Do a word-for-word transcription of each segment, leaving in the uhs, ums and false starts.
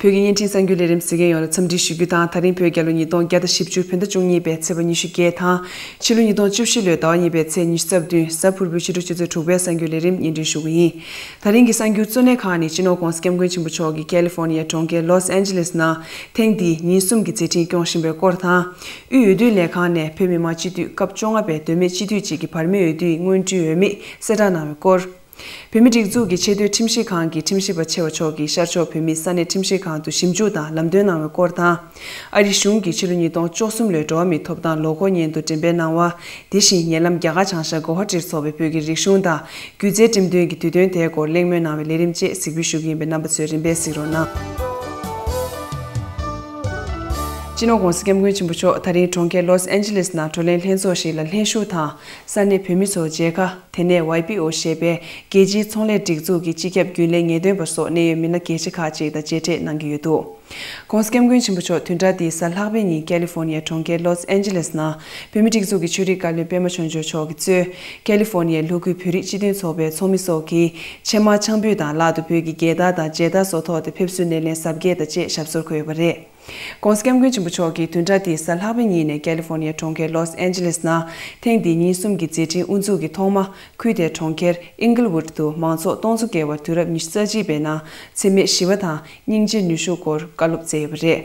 བོད་ཀྱི་བརྙན་འཕྲིན་གསར་འགྱུར་ལས་རིམ་གཟིགས་མཁན་ཡོངས་ལ་འཚམས་འདྲི་ཞུ་རྒྱུ་དང་། ད་རིང་བོད་རྒྱལ་ལོ་ཉིས་སྟོང་བརྒྱ་དང་བཞི་བཅུ་བོད་ཟླ་བཅུ་གཉིས་པའི་ཚེས་པ་ཉི་ཤུ་བརྒྱད་དང་། ཕྱི་ལོ་ཉིས་སྟོང་བཅུ་བཞི་ལོའི་ཟླ་བ་གཉིས་པའི་ཚེས་ཉི་ཤུ་རྩ་བདུན། གཟའ་ཕུར་བུའི་ཕྱི་དྲོ་ཆུ་ཚོད་དྲུག་པའི་གསར་འགྱུར་ལས་རིམ་སྙན་སྒྲོན་ཞུ་གི་ཡིན། ད་རིང་གི་གསར་འགྱུར་གཙོ་གནད་ཁག་ནི། སྤྱི་ནོར་༧གོང་ས་༧སྐྱབས་མགོན་ཆེན་པོ་མཆོག་གིས་ཀལ་ལི་ཧྥོར་ནི་ཡའི་གྲོང་ཁྱེར་ལོས་ཨན་ཇི་ལེས་ནང་ཐེངས་འདིའི་ཉིན་གསུམ་གྱི་མཛད་འཕྲིན་སྐྱོང་བཞིན་པའི་སྐོར་དང་། དབུས་འོས་བསྡུ་ལས་ཁང་ནས་བོད་མི་མང་སྤྱི་འཐུས་སྐབས་བཅོ་ལྔ་པའི་མདོ་སྨད་སྤྱི་འཐུས་གཅིག་གི་བར་མའི་འོས་བསྡུའི་དངོས་འབྲེལ་འོས་མི་གསལ་བསྒྲགས་གནང་བའི་སྐོར། བོད་མིའི་སྒྲིག་འཛུགས་ཀྱི་ཆེས་མཐོའི་ཁྲིམས་ཞིབ་ཁང་གི་ཁྲིམས་ཞིབ་པ་ཆེ་བ་མཆོག་གིས་ཤར་ཕྱོགས་བོད་མིའི་ས་གནས་ཁྲིམས་ཞིབ་ཁང་དུ་ཞིབ་འཇུག་དང་ལམ་སྟོན་གནང་བའི་སྐོར་དང་། ཨ་རིའི་གཞུང་གིས་ཕྱི་ལོ་ཉིས་སྟོང་བཅུ་གསུམ་ལོའི་འགྲོ་བ་མིའི་ཐོབ་ཐང་ལོ་འཁོར་སྙན་ཐོ་འགྲེམས་སྤེལ་གནང་བ། དེ་བཞིན་ཉེ་ལམ་རྒྱ་གར་བྱང་ཤར་གོ་ཧ་ཊིར་འཚོགས་པའི་བོད་ཀྱི་རིག་གཞུང་དང་སྒྱུ་རྩལ་འགྲེམས་སྟོན་གྱི་དུས་སྟོན་དེའི་སྐོར་གླེང་མོལ་གནང་བའི་ལས་རིམ་བཅས་གཟིགས་འབུལ་ཞུ་གི་ཡིན་པས། རྣམ་པ་ཚོས་རིམ་པས་གཟིགས་རོགས་གནང་། སྤྱི་ནོར་༧གོང་ས་༧སྐྱབས་མགོན་ཆེན་པོ་མཆོག་ད་རིང་གྲོང་ཁྱེར་ལོས་ཨན་ཇི་ལེས་ནང་བགྲོ་གླེང་ལྷན་ཚོགས་ཤིག་ལ་ལྷན་ཞུགས་དང་། ས་གནས་བོད་མི་ཚོ་མཇལ་ཁ། དེ་ནས་ཝའི་པི་ཨོ་ཞེས་པའི་རྒྱལ་སྤྱིའི་ཚོང་ལས་སྒྲིག་འཛུགས་ཀྱི་སྤྱི་ཁྱབ་རྒྱུན་ལས་ངེས་སྟོན་པ་སོགས་གནད་ཡོད་མི་སྣ་གལ་ཆེ་ཁག་ཅིག་དང་མཇལ་འཕྲད་གནང་གི་ཡོད་འདུག ༸གོང་ས་༸སྐྱབས་མགོན་ཆེན་པོ་མཆོག་བདུན་ཕྲག་འདིའི་གཟའ་ལྷག་པའི་ཉིན་ཀལ་ལི་ཧྥོར་ནི་ཡའི་གྲོང་ཁྱེར་ལོས་ཨན་ཇི་ལེས་ནང་བོད་མིའི་སྒྲིག་འཛུགས་ཀྱི་ཆོས་རིག་བཀའ་བློན་པད་མ་ཆོས་འབྱོར་མཆོག་གིས་གཙོས། ཀལ་ལི་ཧྥོར་ནི་ཡའི་ལྷོ་ཁུལ་བོད་རིགས་སྤྱི་མཐུན་ཚོགས་པའི་ཚོགས་མི་སོགས་ཀྱིས་ཕྱེ་མར་ཆང་ཕུད་དང་། ལག་ཏུ་བོད་ཀྱི་རྒྱལ་དར་དང་མཇལ་དར་སོགས་ཐོགས་ཏེ། ཕེབས་བསུའི་སྣེ་ལེན་གཟབ་རྒྱས་དང་བཅས་ཞབས་སོར་འཁོད་ཡོད་པ་རེད། ༸གོང་ས་༸སྐྱབས་མགོན་ཆེན་པོ་མཆོག་གིས་བདུན་ཕྲག་འདིའི་གཟའ་ལྷག་པའི་ཉིན་ནས་ཀལ་ལི་ཧྥོར་ནི་ཡའི་གྲོང་ཁྱེར་ལོས་ཨན་ཇི་ལེས་ནང་ཐེངས་འདིའི་ཉིན་གསུམ་གྱི་མཛད་འཕྲིན་དབུ་འཛུགས་ཀྱི་ཐོག་མ། ཁུལ་དེའི་གྲོང་ཁྱེར་ཨིང་གལ་ཝུཌ་དུ་མང་ཚོགས་སྟོང་ཚོ་བརྒལ་བར་དུས་རབས་ཉི་ཤུ་རྩ་གཅིག་པའི་ནང་འཚེ་མེད་ཞི་བ་དང་སྙིང་རྗེ་ནུས་ཤུགས་སྐོར་བཀའ་སློབ་སྩལ་ཡོད་པ་རེད།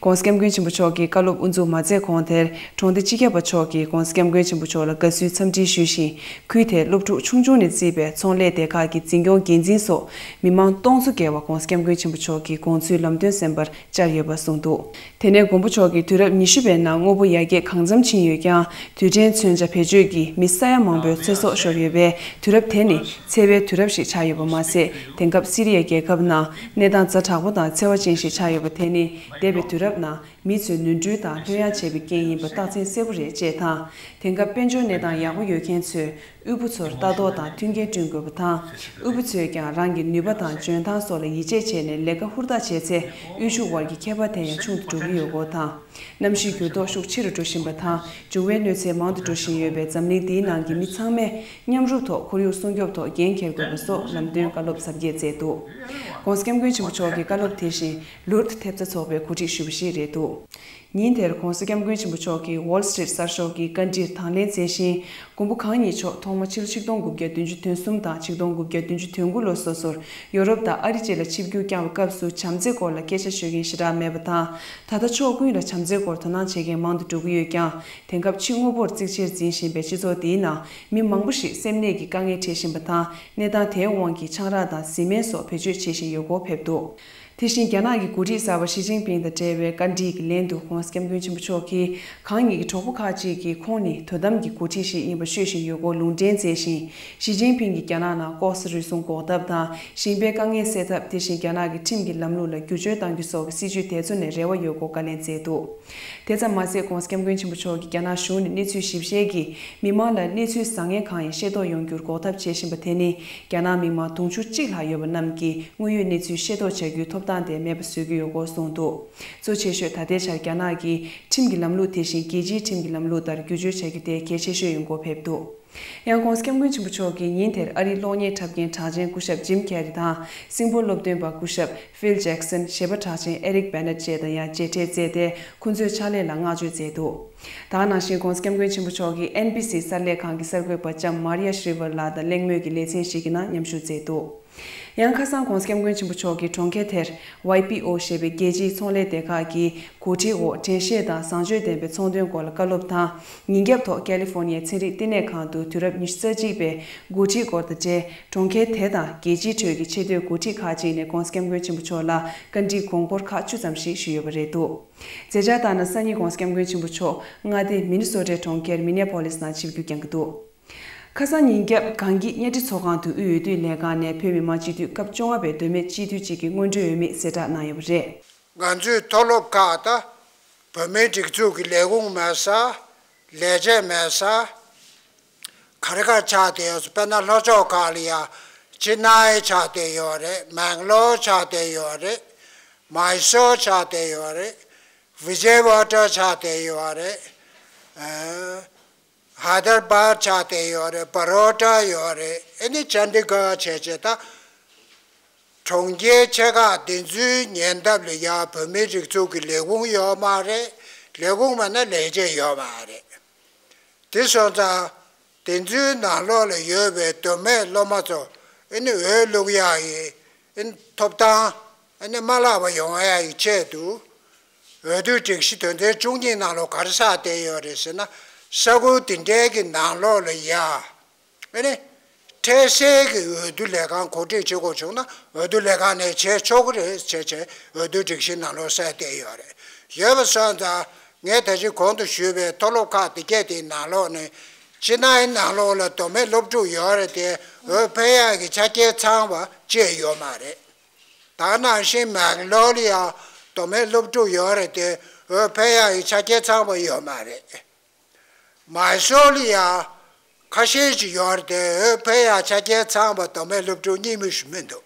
༸གོང་ས་༸སྐྱབས་མགོན་ཆེན་པོ་མཆོག་གིས་བཀའ་སློབ་དབུ་འཛུགས་མ་མཛད་གོང་དེར། གྲོང་སྡེ་སྤྱི་ཁྱབ་པ་མཆོག་གིས་༸གོང་ས་༸སྐྱབས་མགོན་ཆེན་པོ་མཆོག་ལ་དགའ་བསུའི་འཚམས་འདྲི་ཞུས་ཤིང་། ཁུལ་དེའི་སློབ་ཕྲུག་ཆུང་ཆུང་ནས་བརྩིས་པའི་ཚོང་ལས་སྡེ་ཁག་གི་འཛིན་སྐྱོང་འགན་འཛིན་སོགས་མི་མང་སྟོང་ཚོ་བརྒལ་བ་༸གོང་ས་༸སྐྱབས་མགོན་ཆེན་པོ་མཆོག་གི་དགོངས་ཚུལ་ལམ་སྟོན་གསན་པར་བཅར་ཡོད་པ་གསུངས་འདུག་དེ་ནས་མགོན་པོ་མཆོག་གིས་དུས་རབས་ཉི་ཤུ་པའི་ནང་དངོས་པོ་ཡར་རྒྱས་གང་འཚམ་ཕྱིན་ཡོད་ཀྱང་། རྡུལ་ཕྲན་མཚོན་ཆ་བེད་སྤྱོད་ཀྱིས་མི་ས་ཡ་མང་པོའི་ཚེ་སྲོག་ཤོར་ཡོད་པས། དུས་རབས་དེ་ནི་འཚེ་བའི་དུས་རབས་ཤིག་ཆགས་ཡོད་པ་མ་ཟད། དེང་སྐབས་སི་རི་ཡ་རྒྱལ་ཁབ་ནང་གནས་སྟངས་ཛ་དྲག་པོ་དང་འཚེ་བ་ཅན་ཞིག་ཆགས་ཡོད་པ་དེ་ནི་འདས་པའི་དུས་རབས་ནང་མི་ཚོས་ནོར་འཁྲུལ་དང་ལྷོད་ཡངས་བྱས་པའི་རྐྱེན་ཡིན་པ་རྟགས་མཚན་གསལ་པོ་རེད་ཅེས་དང་། དེང་སྐབས་དཔལ་འབྱོར་གནས་སྟངས་ཡག་པོ་ཡོད་མཁན་ཚོས་དབུལ་པོ་ཚོར་ལྟ་རྟོག་དང་མཐུན་རྐྱེན་བསྐྲུན་དགོས་པ་དང་། དབུལ་པོ་ཚོས་ཀྱང་རང་གི་ནུས་པ་དང་འཇོན་ཐང་སོགས་ལ་ཡིད་ཆེས་བྱས་ནས་ལས་ཀ་ཧུར་ཐག་བྱས་ཚེ། དབུལ་ཕྱུག་དབར་གྱི་ཁྱད་པར་དེ་ཡང་ཆུང་དུ་འགྲོ་གི་ཡོད་སྐོར་དང་། གནམ་གཤིས་འགྱུར་ལྡོག་ཤུགས་ཆེ་རུ་འགྲོ་བཞིན་པ་དང་། འབྱུང་བའི་གནོད་འཚེ་མང་དུ་འགྲོ་བཞིན་ཡོད་པས། འཛམ་གླིང་འདིའི་ནང་གི་མི་ཚང་མས་མཉམ་རུབ་ཐོག་ཁོར་ཡུག་སྲུང་སྐྱོབ་ཐོག་འགན་འཁྱེར་དགོས་པ་སོགས་ལམ་སྟོན་བཀའ་སློབ་གཟབ་རྒྱས་སྩལ་འདུག ༸གོང་ས་༸སྐྱབས་མགོན་ཆེན་པོ་མཆོག་གི་བཀའ་སློབ་དེ་བཞིན་ལུརྡ་ཐེབས་རྩ་ཚོགས་པས་གོ་སྒྲིག་ཞུས་པ་ཞིག་རེད་འདུག་ཉིན་དེར་༸གོང་ས་༸སྐྱབས་མགོན་ཆེན་པོ་མཆོག་གིས་ཝོལ་སི་ཊི་རིཊ་གསར་ཤོག་གི་བཀའ་འདྲིར་དང་ལེན་མཛད་ཞིང་། མགོན་པོ་གང་ཉིད་མཆོག་ཐོག་མ་ཕྱི་ལོ་ཆིག་སྟོང་དགུ་བརྒྱ་བདུན་ཅུ་དོན་གསུམ་དང་ཆིག་སྟོང་དགུ་བརྒྱ་བདུན་ཅུ་དོན་དགུ་ལོ་སོ་སོར་ཡོ་རོབ་དང་ཨ་རི་བཅས་ལ་ཆིབས་བསྒྱུར་བསྐྱངས་པའི་སྐབས་སུ་བྱམས་བརྩེ་སྐོར་ལ་སྐད་ཆ་ཤོད་མཁན་ཞེ་དྲག་མེད་པ་དང་། ད་ལྟ་ཕྱོགས་ཀུན་ལ་བྱམས་བརྩེའི་སྐོར་དོ་སྣང་བྱེད་མཁན་མང་དུ་འགྲོ་གི་ཡོད་ཀྱང་། དེང་སྐབས་ཕྱི་དངོས་པོར་གཙིགས་ཆེར་འཛིན་བཞིན་པའི་སྤྱི་ཚོགས་འདིའི་ནང་མི་མང་པོ་ཞིག་སེམས་ནད་ཀྱི་དཀའ་ངལ་འཕྲད་བཞིན་པ་དང་། གནས་སྟངས་དེའི་དབང་གིས་ཆང་རག་དང་བཟི་སྨན་སོགས་བེད་སྤྱོད་བྱེད་བཞིན་ཡོད་སྐོར་ཕེབས་འདུག་དེ་བཞིན་རྒྱ་ནག་གི་འགོ་ཁྲིད་གསར་པ་ཞི་ཅིན་ཕིང་དང་འབྲེལ་བའི་བཀའ་འདྲི་གི་ལན་དུ་༸གོང་ས་༸སྐྱབས་མགོན་ཆེན་པོ་མཆོག་གིས། གང་ཉིད་ཀྱི་གྲོགས་པོ་ཁག་ཅིག་གིས་ཁོང་ནི་དོ་དམ་གྱི་འགོ་ཁྲིད་ཞིག་ཡིན་པ་ཤོད་བཞིན་ཡོད་སྐོར་ལུང་འདྲེན་མཛད་ཞིང་། ཞི་ཅིན་ཕིང་གིས་རྒྱ་ནག་ནང་ལྐོག་ཟ་རུལ་སུངས་འགོག་ཐབས་དང་། ཞིང་པའི་དཀའ་ངལ་སེལ་ཐབས། དེ་བཞིན་རྒྱ་ནག་གི་ཁྲིམས་ཀྱི་ལམ་ལུགས་ལ་བསྒྱུར་བཅོས་གཏང་རྒྱུ་སོགས་ཀྱི་སྲིད་བྱུས་དེ་ཚོ་ནས་རེ་བ་ཡོད་སྐོར་བཀའ་ལན་སྩལ་འདུག་དེ་ཙམ་མ་ཟད། ༸གོང་ས་༸སྐྱབས་མགོན་ཆེན་པོ་མཆོག་གིས་རྒྱ་ནག་གཞུང་ནས་གནས་ཚུལ་ཞིབ་བཤེར་གྱིས་མི་མང་ལ་གནས་ཚུལ་བཟང་ངན་གང་ཡིན་ཤེས་རྟོགས་ཡོང་རྒྱུར་འགོག་ཐབས་བྱེད་བཞིན་པ་དེ་ནི། རྒྱ་ནག་མི་མང་དུང་ཕྱུར་གཅིག་ལྷག་ཡོད་པ་རྣམས་ཀྱིས་དངོས་ཡོད་གནས་ཚུལ་ཤེས་རྟོགས་བྱ་རྒྱུའི་ཐོབ་ཐང་དེ་མེད་པ་བཟོ་གི་ཡོད་སྐོར་གསུངས་འདུག་གཙོ་ཆེ་ཤོས་ད་ལྟའི་ཆར་རྒྱ་ནག་གིས་ཁྲིམས་ཀྱི་ལམ་ལུགས་དེ་བཞིན་རྒྱལ་སྤྱིའི་ཁྲིམས་ཀྱི་ལམ་ལུགས་ལྟར་བསྒྱུར་བཅོས་བྱ་རྒྱུ་དེ་གལ་ཆེ་ཤོས་ཡིན་སྐོར་ཕེབས་འདུག་ཡང་༸གོང་ས་༸སྐྱབས་མགོན་ཆེན་པོ་མཆོག་གིས་ཉིན་དེར་ཨ་རིའི་གློག་བརྙན་འཁྲབ་མཁན་གྲགས་ཅན་སྐུ་ཞབས་ཇིམ་ཁེ་རི་དང་། སིང་པོར་སློབ་སྟོན་པ་སྐུ་ཞབས་ཕིལ་ཇེག་སན། གཞས་པ་གྲགས་ཅན་ཨེ་རིག་བེ་ནེད་བཅས་དང་ཡང་མཇལ་འཕྲད་མཛད་དེ། ཁོང་ཚོའི་ཕྱག་ལས་ལ་བསྔགས་བརྗོད་མཛད་འདུག་ད་ག་ནང་བཞིན་༸གོང་ས་༸སྐྱབས་མགོན་ཆེན་པོ་མཆོག་གིས་ཨེན་བྷི་སི་གསར་ལས་ཁང་གི་གསར་འགོད་པ་ལྕམ་མཱ་རི་ཡ་ཤྲི་ཝར་ལགས་དང་གླེང་མོལ་གྱི་ལེ་ཚན་ཞིག་གི་ནང་མཉམ་ཞུགས་མཛད་འདུག་ཡང་ཁ་སང་༸གོང་ས་༸སྐྱབས་མགོན་ཆེན་པོ་མཆོག་གིས་གྲོང་ཁྱེར་དེར་ཝའི་པི་ཨོ་ཞེས་པའི་རྒྱལ་སྤྱིའི་ཚོང་ལས་སྡེ་ཁག་གི་གོ་སྒྲིག་འོག་དྲན་ཤེས་དང་བཟང་སྤྱོད་ལྡན་པའི་ཚོང་དོན་སྐོར་ལ་བཀའ་སློབ་དང་། ཉིན་རྒྱབ་ཐོག་ཀལ་ལི་ཧྥོར་ནི་ཡའི་ཚན་རིག་བསྟི་གནས་ཁང་དུ་དུས་རབས་ཉི་ཤུ་རྩ་གཅིག་པའི་འགོ་ཁྲིད་སྐོར་དང་འབྲེལ། གྲོང་ཁྱེར་དེ་དང་རྒྱལ་སྤྱིའི་ཁྲོད་ཀྱི་ཆེས་མཐོའི་འགོ་ཁྲིད་ཁག་ཅིག་ནས་༸གོང་ས་༸སྐྱབས་མགོན་ཆེན་པོ་མཆོག་ལ་བཀའ་འདྲིའི་དགོངས་སྐོར་ཁག་བཅུ་ཙམ་ཞིག་ཞུས་ཡོད་པ་རེད་འདུག་མཛད་འཆར་ལྟར་ན། སང་ཉིན་༸གོང་ས་༸སྐྱབས་མགོན་ཆེན་པོ་མཆོག་མངའ་སྡེ་མི་ནི་སོ་ཊའི་གྲོང་ཁྱེར་མི་ནེ་ཕོ་ལིས་ནང་ཆིབས་བསྒྱུར་བསྐྱངས་ཀྱི་འདུག་ཁ་སང་ཉིན་རྒྱབ་གངས་སྐྱིད་གཉའ་ཁྲི་ཚོགས་ཁང་དུ་དབུས་འོས་བསྡུའི་ལས་ཁང་ནས་བོད་མི་མང་སྤྱི་འཐུས་སྐབས་བཅོ་ལྔ་པའི་མདོ་སྨད་སྤྱི་འཐུས་གཅིག་གི་དངོས་འབྲེལ་འོས་མི་གསལ་བསྒྲགས་གནང་ཡོད་པ་རེད། ང་ཚོའི་མཐོ་སློབ་ཁག་དང་། བོད་མིའི་སྒྲིག་འཛུགས་ཀྱི་ལས་ཁུངས་མེད་ས། ལས་བྱེད་མེད་ས། ག་རེ་ག་ཆགས་བསྡད་ཡོད་ས། དཔེར་ན་ལྷོ་ཕྱོགས་ཁག་ལ་ཡ་ཅི་ན་ཡི་ཆགས་བསྡད་ཡོད་རེད། མེང་ལོར་ཆགས་བསྡད་ཡོད་རེད། མཱི་སོར་ཆགས་བསྡད་ཡོད་རེད། ཝི་ཇེ་ཝ་ཊ་ཆགས་བསྡད་ཡོད་རེད། ཨ། ཧ་དར་བཱད་ཆགས་བསྡད་ཡོད་རེད། བ་རོ་ཌ་ཡོད་རེད། ཨ་ནི་ཅན་ཌི་གར་བྱས་བྱས་ད། གྲོང་ཁྱེར་ཆེ་ཁག་དེ་ཚོའི་ཉེ་འདབས་ལ་ཡ་བོད་མིའི་སྒྲིག་འཛུགས་ཀྱི་ལས་ཁུངས་ཡོད་མ་རེད། ལས་ཁུངས་མེད་ན་ལས་བྱེད་ཡོད་མ་རེད། དེ་སོང་ཙང་དེ་ཚོའི་ནང་ལོགས་ལ་ཡོད་པའི་མདོ་སྨད་སློབ་མ་ཚོ་ཨ་ནི་འོས་བླུག་ཡག་གི་ཨ་ནི་ཐོབ་ཐང་ཨ་ནི་མ་བརླག་པ་ཡོང་ཡག་གི་ཆེད་དུ། འོས་བསྡུ་སྒྲིག་གཞི་དོན་ཚན་བཅུ་གཉིས་ནང་ལོགས་ག་རེ་ཟེར་བསྡད་ཡོད་རེད་ཟེར་ན། ས་ཁུལ་དེ་འདྲའི་གི་ནང་ལོགས་ལ་ཡ་ཨ་ནི་འཕྲལ་སེལ་གྱི་འོས་བསྡུ་ལས་ཁང་གོ་སྒྲིག་བྱེད་དགོས་བྱུང་ན། འོས་བསྡུ་ལས་ཁང་ནས་བྱེད་ཆོག་གི་རེད་ཟེར་བྱས་འོས་བསྡུ་སྒྲིག་གཞི་ནང་ལོགས་གསལ་བསྡད་ཡོད་རེད། ཡོད་པ་སོང་ཙང་ངས་ད་ཅི་གོང་དུ་ཞུས་པའི་མཐོ་སློབ་ཁག་དེ་གྱད་དེའི་ནང་ལོགས་ནས་སྤྱི་ནང་ནང་ལོགས་ལ་མདོ་སྨད་སློབ་ཕྲུག་ཡོད་རེད་དེ། འོས་འཕེན་ཡག་གི་ཆ་རྐྱེན་ཚང་བ་ཅིག་ཡོད་མ་རེད། ད་ནང་བཞིན་མེག་ལོར་ལ་ཡ་མདོ་སྨད་སློབ་ཕྲུག་ཡོད་རེད་དེ། འོས་འཕེན་ཡག་གི་ཆ་རྐྱེན་ཚང་བ་ཡོད་མ་རེད། མའི་སོར་ལ་ཡ་ཁ་ཤས་ཅིག་ཡོད་རེད་དེ། འོས་འཕེན་ཡག་ཆ་རྐྱེན་ཚང་བ་མདོ་སྨད་སློབ་ཕྲུག་གཉིས་མི་ཞིག་མི་འདུག་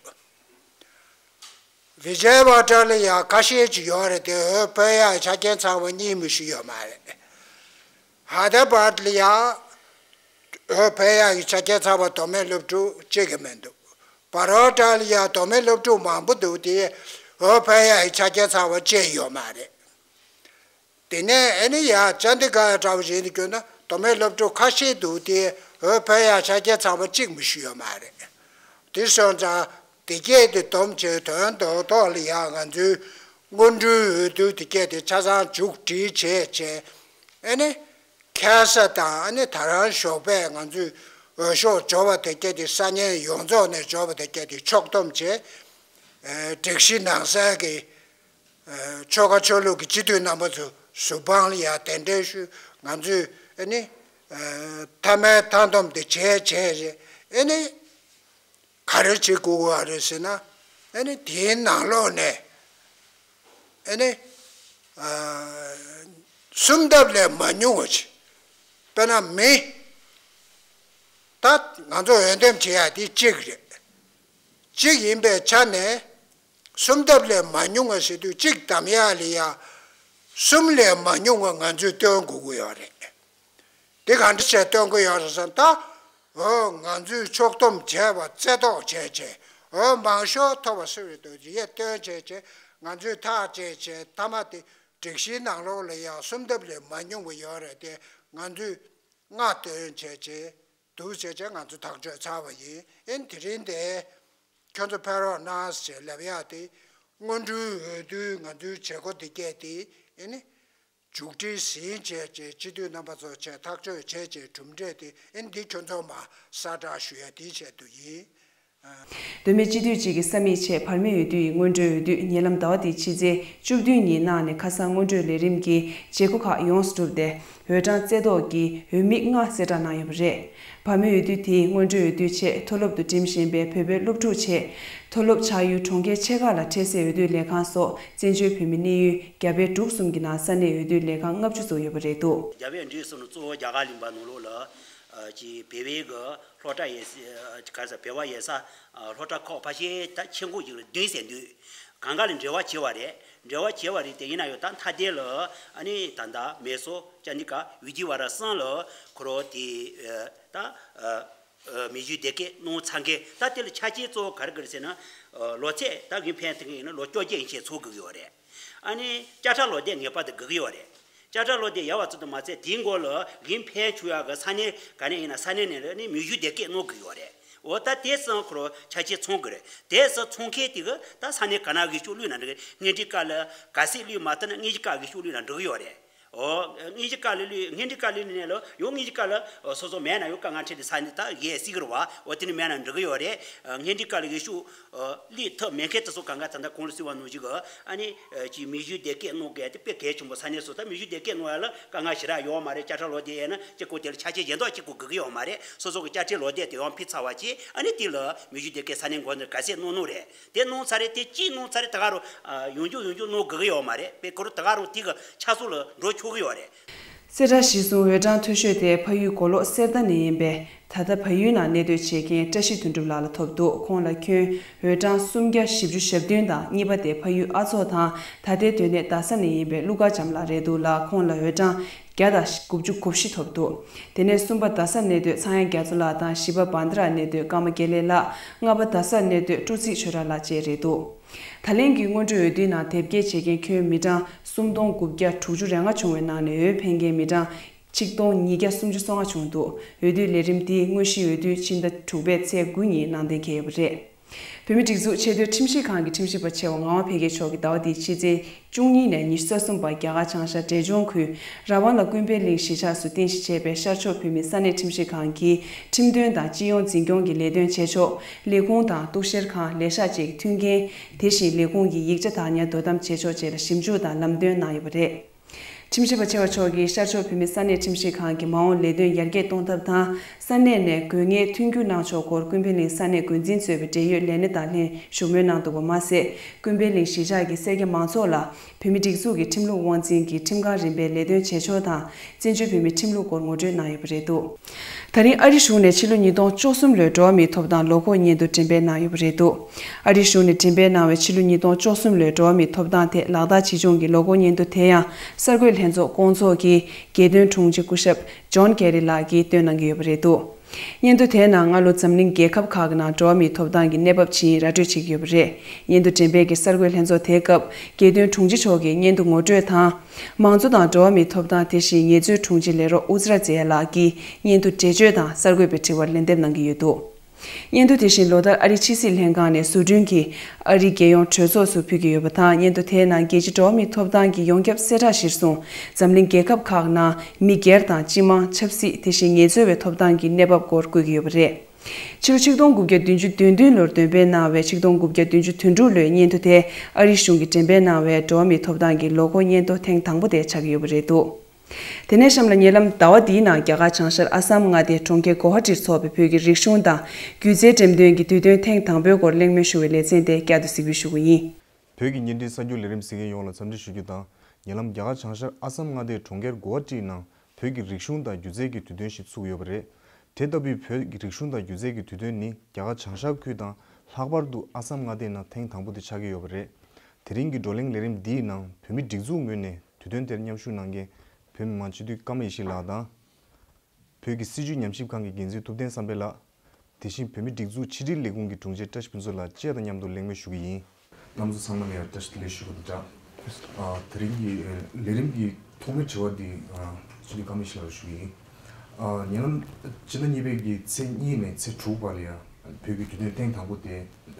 བི་ཇེ་ཝ་ཊ་ལ་ཡ་ཁ་ཤས་ཅིག་ཡོད་རེད་དེ། འོས་འཕེན་ཡག་ཆ་རྐྱེན་ཚང་བ་གཉིས་མི་ཞིག་ཡོད་མ་རེད། ཧ་དེ་བར་ལ་ཡ་འོས་འཕེན་ཡག་གི་ཆ་རྐྱེན་ཚང་བ་མདོ་སྨད་སློབ་ཕྲུག་གཅིག་ཀྱང་མི་འདུག་བ་རོ་ཊ་ལ་ཡ་མདོ་སྨད་སློབ་ཕྲུག་མང་པོ་འདུག་དེ། འོས་འཕེན་ཡག་གི་ཆ་རྐྱེན་ཚང་བ་གཅིག་ཡོད་མ་རེད། དེ་ནས་ཨ་ནི་ཡ་ཅན་དི་གྷར་འདྲ་བོ་ཞིག་ཏུ་བསྐྱོད་ན་མདོ་སྨད་སློབ་ཕྲུག་ཁ་ཤས་འདུག་སྟེ། འོས་འཕེན་ཡག་ཆ་རྐྱེན་ཚང་བ་གཅིག་མི་ཞིག་ཡོད་མ་རེད། དེ་སོང་ཙང་དེ་གྱད་དེ་བསྡོམས་བྱས་དོན་ཐོག་ཐོག་ལ་ཡ་ང་ཚོའི་སྔོན་འགྲོའི་འོས་བསྡུ་དེ་གྱད་དེ་ཆ་ཚང་མཇུག་སྒྲིལ་བྱས་བྱས། ཨ་ནི་ཁ་སང་དང་ཨ་ནི་ད་རང་ཞོགས་པས་ང་ཚོའི་འོས་ཤོག་འབྱོར་བ་དེ་གྱད་དེ་ས་གནས་ཡོངས་རྫོགས་ནས་འབྱོར་བ་དེ་གྱད་དེ་ཕྱོགས་བསྡོམས་བྱས། ཨ་སྒྲིག་གཞི་ནང་གསལ་གྱི་ཆོལ་ཁ་ཆོས་ལུགས་ཀྱི་སྤྱི་འཐུས་རྣམ་པ་ཚོ་ཟུར་དཔང་ལ་ཡ་གདན་འདྲེན་ཞུས། ང་ཚོས་ཨ་ནི་མཐའ་མའི་མཐའ་བསྡོམས་དེ་བྱས་བྱས་རྗེས་ཨ་ནི་ག་རེ་བྱེད་དགོས་པ་རེད་ཟེར་ན། ཨ་ནི་དེའི་ནང་ལོགས་ནས་ཨ་ནི་གསུམ་ལྡབ་ལས་མ་ཉུང་བ་ཅིག་དཔེར་ན་མི་ད་ང་ཚོ་འོས་འདེམས་བྱེད་ཡ་དེ་གཅིག་རེད། གཅིག་ཡིན་པའི་ཆ་ནས། གསུམ་ལྡབ་ལས་མ་ཉུང་བ་ཟེར་དུས་གཅིག་བདམས་ཡག་ལ་ཡ་གསུམ་ལས་མ་ཉུང་བ་ང་ཚོས་བཏོན་དགོས་ཀྱི་ཡོད་རེད། དེ་ག་འདྲ་བྱས་བཏོན་གྱི་ཡོད་རེད་ཟེར་ན། ད་འོ་ང་ཚོས་ཕྱོགས་བསྡོམས་བྱས་པ་རྩེ་བཏོག་བྱས་བྱས། འོ་མང་ཤོས་ཐོབ་པ་སུ་རེད་འདུག་ཅེས་བཏོན་བྱས་བྱས། ང་ཚོས་ཐག་བཅད་བྱས་མཐའ་མ་དེ་སྒྲིག་གཞིའི་ནང་ལོགས་ལ་ཡ་གསུམ་ལྡབ་ལས་མ་ཉུང་བ་ཡོད་རེད་དེ། ང་ཚོས་ལྔ་བཏོན་བྱས་བྱས་འདུག་བྱས་བྱས་ང་ཚོ་ཐག་གཅོད་ཚར་བ་ཡིན། ཨེ་དེ་རིང་དེ་ཁྱོད་ཚོ་ཕེབས་རོགས་གནང་ཞེས་ལབ་ཡག་དེ། སྔོན་འགྲོའི་འོས་བསྡུའི་ང་ཚོའི་བྱེད་སྒོ་འདི་གས་དེ་ཨེ་ནི་མཇུག་སྒྲིལ་ཟིན་བྱས་བྱས། སྤྱི་འཐུས་རྣམ་པ་ཚོ་བྱས་ཐག་གཅོད་བྱས་བྱས་གྲུབ་འབྲས་དེ་ཨེ་འདི་ཁྱོད་ཚོ་མ་གསལ་བསྒྲགས་ཞུ་ཡ་དེའི་ཆེད་དུ་ཡིན། མདོ་སྨད་སྤྱི་འཐུས་གཅིག་གི་ས་མིག་ཆེད་བར་མའི་འོས་བསྡུ་ཡི་སྔོན་འགྲོའི་འོས་བསྡུ་ཉེ་ལམ་ཟླ་བ་འདིའི་ཕྱི་ཚེས་བཅུ་བདུན་ཉིན་གནང་ནས། ཁ་སང་སྔོན་འགྲོའི་ལས་རིམ་གྱི་བྱེད་སྒོ་ཁག་ཡོངས་སུ་གྲུབ་སྟེ། འོས་གྲངས་རྩེ་བཏོག་གིས་འོས་མི་ལྔ་གསལ་བསྒྲགས་གནང་ཡོད་པ་རེད། བར་མའི་འོས་བསྡུ་དེའི་སྔོན་འགྲོའི་འོས་བསྡུ་ཆེད་མཐོ་སློབ་ཏུ་འགྲིམ་བཞིན་པའི་བོད་པའི་སློབ་ཕྲུག་ཆེད། མཐོ་སློབ་ཆགས་ཡུལ་གྲོང་ཁྱེར་ཆེ་ཁག་ལ་འཕྲལ་སེལ་འོས་བསྡུ་ལས་ཁང་སོགས་བཙན་བྱོལ་བོད་མིའི་གནས་ཡུལ་རྒྱ་བལ་འབྲུག་གསུམ་གྱི་ནང་ས་གནས་འོས་བསྡུ་ལས་ཁང་ལྔ་བཅུ་ཙམ་ཡོད་པ་རེད་འདུག་རྒྱ་བལ་འབྲུག་གསུམ་གཙོ་བོ་རྒྱ་གར་གླིང་པ་ནང་ལོགས་ལ་ཨ་ཅིག་བོད་པའི་གི་སློབ་གྲྭ་ཡོད་ས། ག་ས་བོད་པ་ཡོད་ས། ཨ་སློབ་གྲྭ་ཁག་ཕལ་ཆེར་ད་ཆེན་པོ་ཞིག་ལ་བདུན་ཟེར་འདུག་གང་ག་ལ་འབྲེལ་བ་བྱས་པ་རེད། འབྲེལ་བ་བྱས་པ་རེད་དེ། ཡིན་ན་ཡང་ད་མཐའ་དེ་ལ་ཨ་ནི་ད་ལྟ་མེ་སོར་ཅན་དི་ཀ་བི་ཇེ་ཝ་ཌ་གསུམ་ལ་ཁོ་རང་དེ་ད་མི་རྒྱུད་སྡེ་བརྒྱད་གནང་ཚར་མཁན། ད་དེ་ལ་ཆ་རྐྱེན་གཙོ་བོ་ག་རེ་ག་རེ་ཟེར་ན། ལོ་ཚད་ད་གིན་ཕན་ཐོགས་ཡིན་ན་ལོ་བཅོ་བརྒྱད་ཡན་ཆད་ཚང་དགོས་ཀྱི་ཡོད་རེད། ཨ་ནི་དཔྱ་ཁྲལ་ལོ་དེབ་ངེས་པར་དུ་དགོས་ཀྱི་ཡོད་རེད། དཔྱ་ཁྲལ་ལོ་དེབ་ཡོད་པ་ཙམ་དུ་མ་ཚད་དེའི་མགོ་ལ་གིན་ཕན་ཆུ་ཡག་གི་ས་གནས་ག་ནས་ཡིན་ན་ས་གནས་ནས་ལ་ནི་མི་རྒྱུད་སྡེ་བརྒྱད་གནང་དགོས་ཀྱི་ཡོད་རེད། འོ་ད་དེ་གསུམ་ཁོ་རང་ཆ་རྐྱེན་ཚང་གི་རེད། དེ་གསུམ་ཚང་མཁན་དེ་གི་ད་ས་གནས་ག་ན་གི་ཤོག་བླུགས་ན་འགྲིག་གི། དངོས་འབྲེལ་ཁ་ལ་གལ་སྲིད་བླུགས་མ་ཐུབ་ན་དངོས་གཞི་ཁ་གི་ཤོག་བླུགས་ན་འགྲིག་གི་ཡོད་རེད། འོ་དངོས་གཞི་ཁ་ལ་བླུགས། དངོས་འབྲེལ་ཁ་ལ་བླུགས་ནས་ལ་ཡང་དངོས་གཞི་ཁ་ལ་སོ་སོ་མེད་ན་ཡང་དཀའ་ངལ་འཕྲད་དེ་ས་གནས་ད་ཡས་སྲིད་གི་རེད་བ། འོ་དེ་ནི་མེད་ན་འགྲིག་གི་ཡོད་རེད། དངོས་འབྲེལ་ཁ་ལ་གི་ཤོག་བླུགས་ཐུབ་མེད་མཁན་དེ་ཚོ་གང་ག་ད་ལྟ་གོང་ལ་གསུངས་པ་ནང་བཞིན་གི་ཨ་ནི་ཅིག་མི་རྒྱུད་སྡེ་བརྒྱད་གནང་དགོས་ཡ་དེ་དཔེ་གལ་ཆེན་པོ། ས་གནས་སུ་ད་མི་རྒྱུད་སྡེ་བརྒྱད་གནང་ཡ་ལ་དཀའ་ངལ་ཞེ་དྲག་ཡོད་མ་རེད། དཔྱ་ཁྲལ་ལོ་དེབ་ཡིན་ན་གཅིག་པོ་དེ་ལ་ཆ་རྐྱེན་གཞན་དག་གཅིག་པོ་དགོས་ཀྱི་ཡོད་མ་རེད། སོ་སོ་གི་དཔྱ་ཁྲལ་ལོ་དེབ་དེ་ཡང་ཕུལ་ཚར་བ་བྱས། ཨ་ནི་དེ་ལ་མི་རྒྱུད་སྡེ་བརྒྱད་ས་གནས་མགོ་ནས་ག་ཚད་གནང་གནང་རེད། དེ་གནང་ཚར་རེད། དེ་གཅིག་གནང་ཚར་རེད། ད་ག་རུ་ཡོང་རྒྱུ་ཡོང་རྒྱུ་གནང་དགོས་ཀྱི་ཡོད་མ་རེད། དཔེ་ཁོ་རང་ད་ག་རུ་དེ་གི་ཆ་ཚང་ལ་འགྲོ་ཆོག་གི་ཡོད་རེད། གསལ་བསྒྲགས་གཞིར་བཟུང་འོས་གྲངས་མཐོ་ཤོས་དེ་ཕ་ཡུལ་མགོ་ལོག་གསེར་རྟ་ནས་ཡིན་པའི། ད་ལྟ་བལ་ཡུལ་ནང་གནས་སྡོད་བྱེད་མཁན་བཀྲ་ཤིས་དོན་གྲུབ་ལགས་ལ་ཐོབ་འདུག་ཁོང་ལ་ཁྱོན་འོས་གྲངས་སུམ་བརྒྱ་བཞི་བཅུ་ཞེ་བདུན་དང་གཉིས་པ་དེ་ཕ་ཡུལ་ཨ་ཚོགས་དང་ད་ལྟའི་སྡོད་གནས་རྡ་ས་ནས་ཡིན་པའི་ཀླུ་མཁར་བྱམས་ལགས་རེད་འདུག་ལ། ཁོང་ལ་འོས་གྲངས་བརྒྱ་དང་དགུ་བཅུ་གོ་བཞི་ཐོབ་འདུག་དེ་ནས་གསུམ་པ་རྡ་ས་གནས་སྡོད་ཚངས་དབྱངས་རྒྱ་མཚོ་ལགས་དང་བཞི་པ་བྷན་དྷ་ར་གནས་སྡོད་ཀརྨ་དགེ་ལེགས་ལགས། ལྔ་པ་རྡ་ས་གནས་སྡོད་སྤྲོ་ཚིགས་ཆོས་གྲགས་ལགས་བཅས་རེད་འདུག་ད་ལན་གྱི་སྔོན་འགྲོའི་འོས་བསྡུའི་ནང་དེབ་སྐྱེལ་བྱེད་མཁན་ཁྱོན་མི་གྲངས་སུམ་སྟོང་དགུ་བརྒྱ་དྲུག་ཅུ་རེ་ལྔ་བྱུང་བའི་ནང་ནས་འོས་འཕེན་མཁན་མི་གྲངས་ཆིག་སྟོང་ཉིས་བརྒྱ་སུམ་ཅུ་སོ་ལྔ་བྱུང་འདུག་འོས་བསྡུའི་ལས་རིམ་འདི་དངོས་གཞིའི་འོས་བསྡུ་ཕྱི་ཟླ་དྲུག་པའི་ཚེས་དགུ་ཉིན་གནང་གཏན་འཁེལ་ཡོད་པ་རེད། བོད་མིའི་སྒྲིག་འཛུགས་ཆེས་མཐོའི་ཁྲིམས་ཞིབ་ཁང་གི་ཁྲིམས་ཞིབ་པ་ཆེ་བ་ངག་དབང་འཕེལ་རྒྱས་མཆོག་གིས་ཟླ་བ་འདིའི་ཕྱི་ཚེས་བཅུ་གཉིས་ནས་ཉི་ཤུ་རྩ་གསུམ་བར་རྒྱ་གར་བྱང་ཤར་འབྲས་ལྗོངས་ཁུལ་ར་ཝང་ལ་ཀུན་ཕན་གླིང་གཞིས་ཆགས་སུ་རྟེན་གཞི་བྱས་པའི་ཤར་ཕྱོགས་བོད་མིའི་ས་གནས་ཁྲིམས་ཞིབ་ཁང་གི་ཁྲིམས་དོན་དང་སྤྱི་ཡོངས་འཛིན་སྐྱོང་གི་ལས་དོན་བྱེད་ཕྱོགས། ལས་ཁུངས་དང་གཏུག་བཤེར་ཁང་ལས་ཤག་བཅས་ཀྱི་མཐུན་རྐྱེན། དེ་བཞིན་ལས་ཁུངས་ཀྱི་ཡིག་ཆ་དག་ཉར་དོ་དམ་བྱེད་ཕྱོགས་བཅས་ལ་ཞིབ་འཇུག་དང་ལམ་སྟོན་གནང་ཡོད་པ་རེད། ཁྲིམས་ཞིབ་པ་ཆེ་བ་མཆོག་གིས་ཤར་ཕྱོགས་བོད་མིའི་ས་གནས་ཁྲིམས་ཞིབ་ཁང་གི་མ་འོངས་ལས་དོན་ཡར་རྒྱས་གཏོང་ཐབས་དང་། ས་གནས་ནས་དགོས་ངེས་མཐུན་འགྱུར་གནང་ཕྱོགས་སྐོར་ཀུན་ཕན་གླིང་ས་གནས་འགོ་འཛིན་གཙོས་པའི་འབྲེལ་ཡོད་ལས་སྣེ་དང་ལྷན་བཞུགས་མོལ་གནང་འདུག་པ་མ་ཟད། ཀུན་ཕན་གླིང་གཞིས་ཆགས་ཀྱི་སེར་སྐྱ་མང་ཚོགས་ལ་བོད་མིའི་སྒྲིག་འཛུགས་ཀྱི་ཁྲིམས་ལུགས་དབང་འཛིན་གྱི་ཁྲིམས་ཁང་རིམ་པའི་ལས་དོན་བྱེད་ཕྱོགས་དང་། བཙན་བྱོལ་བོད་མིའི་ཁྲིམས་ལུགས་སྐོར་ངོ་སྤྲོད་གནང་ཡོད་པ་རེད་འདུག་ད་རིང་ཨ་རིའི་གཞུང་ནས་ཕྱི་ལོ་ཉིས་སྟོང་བཅུ་གསུམ་ལོའི་འགྲོ་བ་མིའི་ཐོབ་ཐང་ལོ་འཁོར་སྙན་ཐོ་འགྲེམས་སྤེལ་གནང་ཡོད་པ་རེད་འདུག་ཨ་རིའི་གཞུང་ནས་འགྲེམས་སྤེལ་གནང་བའི་ཕྱི་ལོ་ཉིས་སྟོང་བཅུ་གསུམ་ལོའི་འགྲོ་བ་མིའི་ཐོབ་ཐང་ཐད་ལག་བསྟར་བྱེད་ལྗོངས་ཀྱི་ལོ་འཁོར་སྙན་ཐོ་དེ་ཡང་གསར་འགོད་ལྷན་ཚོགས་སྐོང་ཚོགས་ཀྱི་རྒྱལ་དོན་དྲུང་ཆེ་སྐུ་ཞབས་ཇོན་ཀེ་རི་ལགས་ཀྱིས་བཏོན་གནང་གི་ཡོད་པ་རེད་འདུག་སྙན་ཐོ་དེའི་ནང་སྔ་ལོ་འཛམ་གླིང་རྒྱལ་ཁབ་ཁག་གི་ནང་འགྲོ་བ་མིའི་ཐོབ་ཐང་གི་གནས་བབ་ཇི་ཡིན་ར་སྤྲོད་བྱེད་ཀྱི་ཡོད་པ་རེད། སྙན་ཐོ་འགྲེམས་སྤེལ་གྱི་གསར་འགོད་ལྷན་ཚོགས་དེའི་སྐབས་རྒྱལ་དོན་དྲུང་ཆེ་མཆོག་གིས་སྙན་ཐོ་ངོ་སྤྲོད་དང་། མང་གཙོ་དང་འགྲོ་བ་མིའི་ཐོབ་ཐང་དེ་བཞིན་ངལ་རྩོལ་དྲུང་ཆེ་ལས་རོགས་ཨུ་ཛི་ར་ཛེ་ཡ་ལགས་ཀྱིས་སྙན་ཐོ་འགྲེལ་བརྗོད་དང་གསར་འགོད་པའི་དྲི་བར་ལན་འདེབས་གནང་གི་ཡོད་འདུག་སྙན་ཐོ་དེ་བཞིན་ལོ་ལྟར་ཨ་རིའི་ཕྱི་སྲིད་ལྷན་ཁང་ནས་བཟོ་སྐྲུན་གྱིས་ཨ་རིའི་རྒྱལ་ཡོངས་གྲོས་ཚོགས་སུ་ཕུལ་གྱི་ཡོད་པ་དང་། སྙན་ཐོ་དེའི་ནང་རྒྱལ་སྤྱིའི་འགྲོ་བ་མིའི་ཐོབ་ཐང་གི་ཡོངས་ཁྱབ་གསལ་བསྒྲགས་གཞིར་བཟུང་། འཛམ་གླིང་རྒྱལ་ཁབ་ཁག་ནང་མི་སྒེར་དང་སྤྱི་དམངས། ཆབ་སྲིད། དེ་བཞིན་ངལ་རྩོལ་བའི་ཐོབ་ཐང་གི་གནས་བབ་སྐོར་བཀོད་ཀྱི་ཡོད་པ་རེད། ཕྱི་ལོ་ཆིག་སྟོང་དགུ་བརྒྱ་བདུན་ཅུ་དོན་བདུན་ལོར་འདོན་སྤེལ་གནང་བའི་ཆིག་སྟོང་དགུ་བརྒྱ་བདུན་ཅུ་དོན་དྲུག་ལོའི་སྙན་ཐོ་དེ་ཨ་རིའི་གཞུང་གིས་འགྲེམས་སྤེལ་གནང་བའི་འགྲོ་བ་མིའི་ཐོབ་ཐང་གི་ལོ་འཁོར་སྙན་ཐོ་ཐེངས་དང་པོ་དེ་ཆགས་ཀྱི་ཡོད་པ་རེད་འདུག་དེ་ནས་གཤམ་ལ་ཉེ་ལམ་ཟླ་བ་འདིའི་ནང་རྒྱ་གར་བྱང་ཤར་ཨ་སམ་མངའ་སྡེའི་གྲོང་ཁྱེར་གོ་ཧ་ཊིར་འཚོགས་པའི་བོད་ཀྱི་རིག་གཞུང་དང་སྒྱུ་རྩལ་འགྲེམས་སྟོན་གྱི་དུས་སྟོན་ཐེངས་དང་པོའི་སྐོར་གླེང་མོལ་ཞུ་བའི་ལེ་ཚན་དེ་བསྐྱར་དུ་གཟིགས་འབུལ་ཞུ་གི་ཡིན། བོད་ཀྱི་བརྙན་འཕྲིན་གསར་འགྱུར་ལས་རིམ་གཟིགས་མཁན་ཡོངས་ལ་འཚམས་འདྲི་ཞུ་རྒྱུ་དང་། ཉེ་ལམ་རྒྱ་གར་བྱང་ཤར་ཨ་སམ་མངའ་སྡེའི་གྲོང་ཁྱེར་གོ་ཧ་ཊིའི་ནང་བོད་ཀྱི་རིག་གཞུང་དང་སྒྱུ་རྩལ་གྱི་དུས་སྟོན་ཞིག་ཚུགས་ཡོད་པ་རེད། དེ་ལྟ་བུའི་བོད་ཀྱི་རིག་གཞུང་དང་སྒྱུ་རྩལ་གྱི་དུས་སྟོན་ནི་རྒྱ་གར་བྱང་ཤར་ཁུལ་དང་། ལྷག་པར་དུ་ཨ་སམ་མངའ་སྡེའི་ནང་ཐེངས་དང་པོ་དེ་ཆགས་ཀྱི་ཡོད་པ་རེད། དེ་རིང་གི་བགྲོ་གླེང་ལས་རིམ་འདིའི་ནང་བོད་མིའི་སྒྲིག་འཛུགས་ངོས་ནས་དུས་སྟོན་དེར་མཉམ་ཞུགས་གནང་མཁན་བོད་མི་མང་སྤྱི་འཐུས་ཀརྨ་ཡེ་ཤེས་ལགས་དང་། བོད་ཀྱི་སྲིད་བྱུས་ཉམས་ཞིབ་ཁང་གི་འགན་འཛིན་ཐུབ་བསྟན་བསམ་འཕེལ་ལགས། དེ་བཞིན་བོད་མིའི་སྒྲིག་འཛུགས་ཕྱི་དྲིལ་ལས་ཁུངས་ཀྱི་དྲུང་ཆེ་བཀྲ་ཤིས་ཕུན་ཚོགས་ལགས་བཅས་དང་མཉམ་དུ་གླེང་མོལ་ཞུ་གི་ཡིན། རྣམ་ཚོ་ཚང་མ་ལ་ཡང་བཀྲ་ཤིས་བདེ་ལེགས་ཞུ་གི་འདུག་ད། དེ་རིང་གི་ལས་རིམ་གྱི་ཐོག་མའི་དྲི་བ་འདི་སྤྱི་འཐུས་ཀརྨ་ཡེ་ཤེས་ལགས་ལ་ཞུ་གི་ཡིན། ཉེ་ལམ་སྤྱི་ཟླ་གཉིས་པའི་གི་ཚེས་གཉིས་ནས་ཚེས་དྲུག་བར་ལ་ཡང་བོད་ཀྱི་དུས་སྟོན་ཐེངས་དང་པོ་དེ་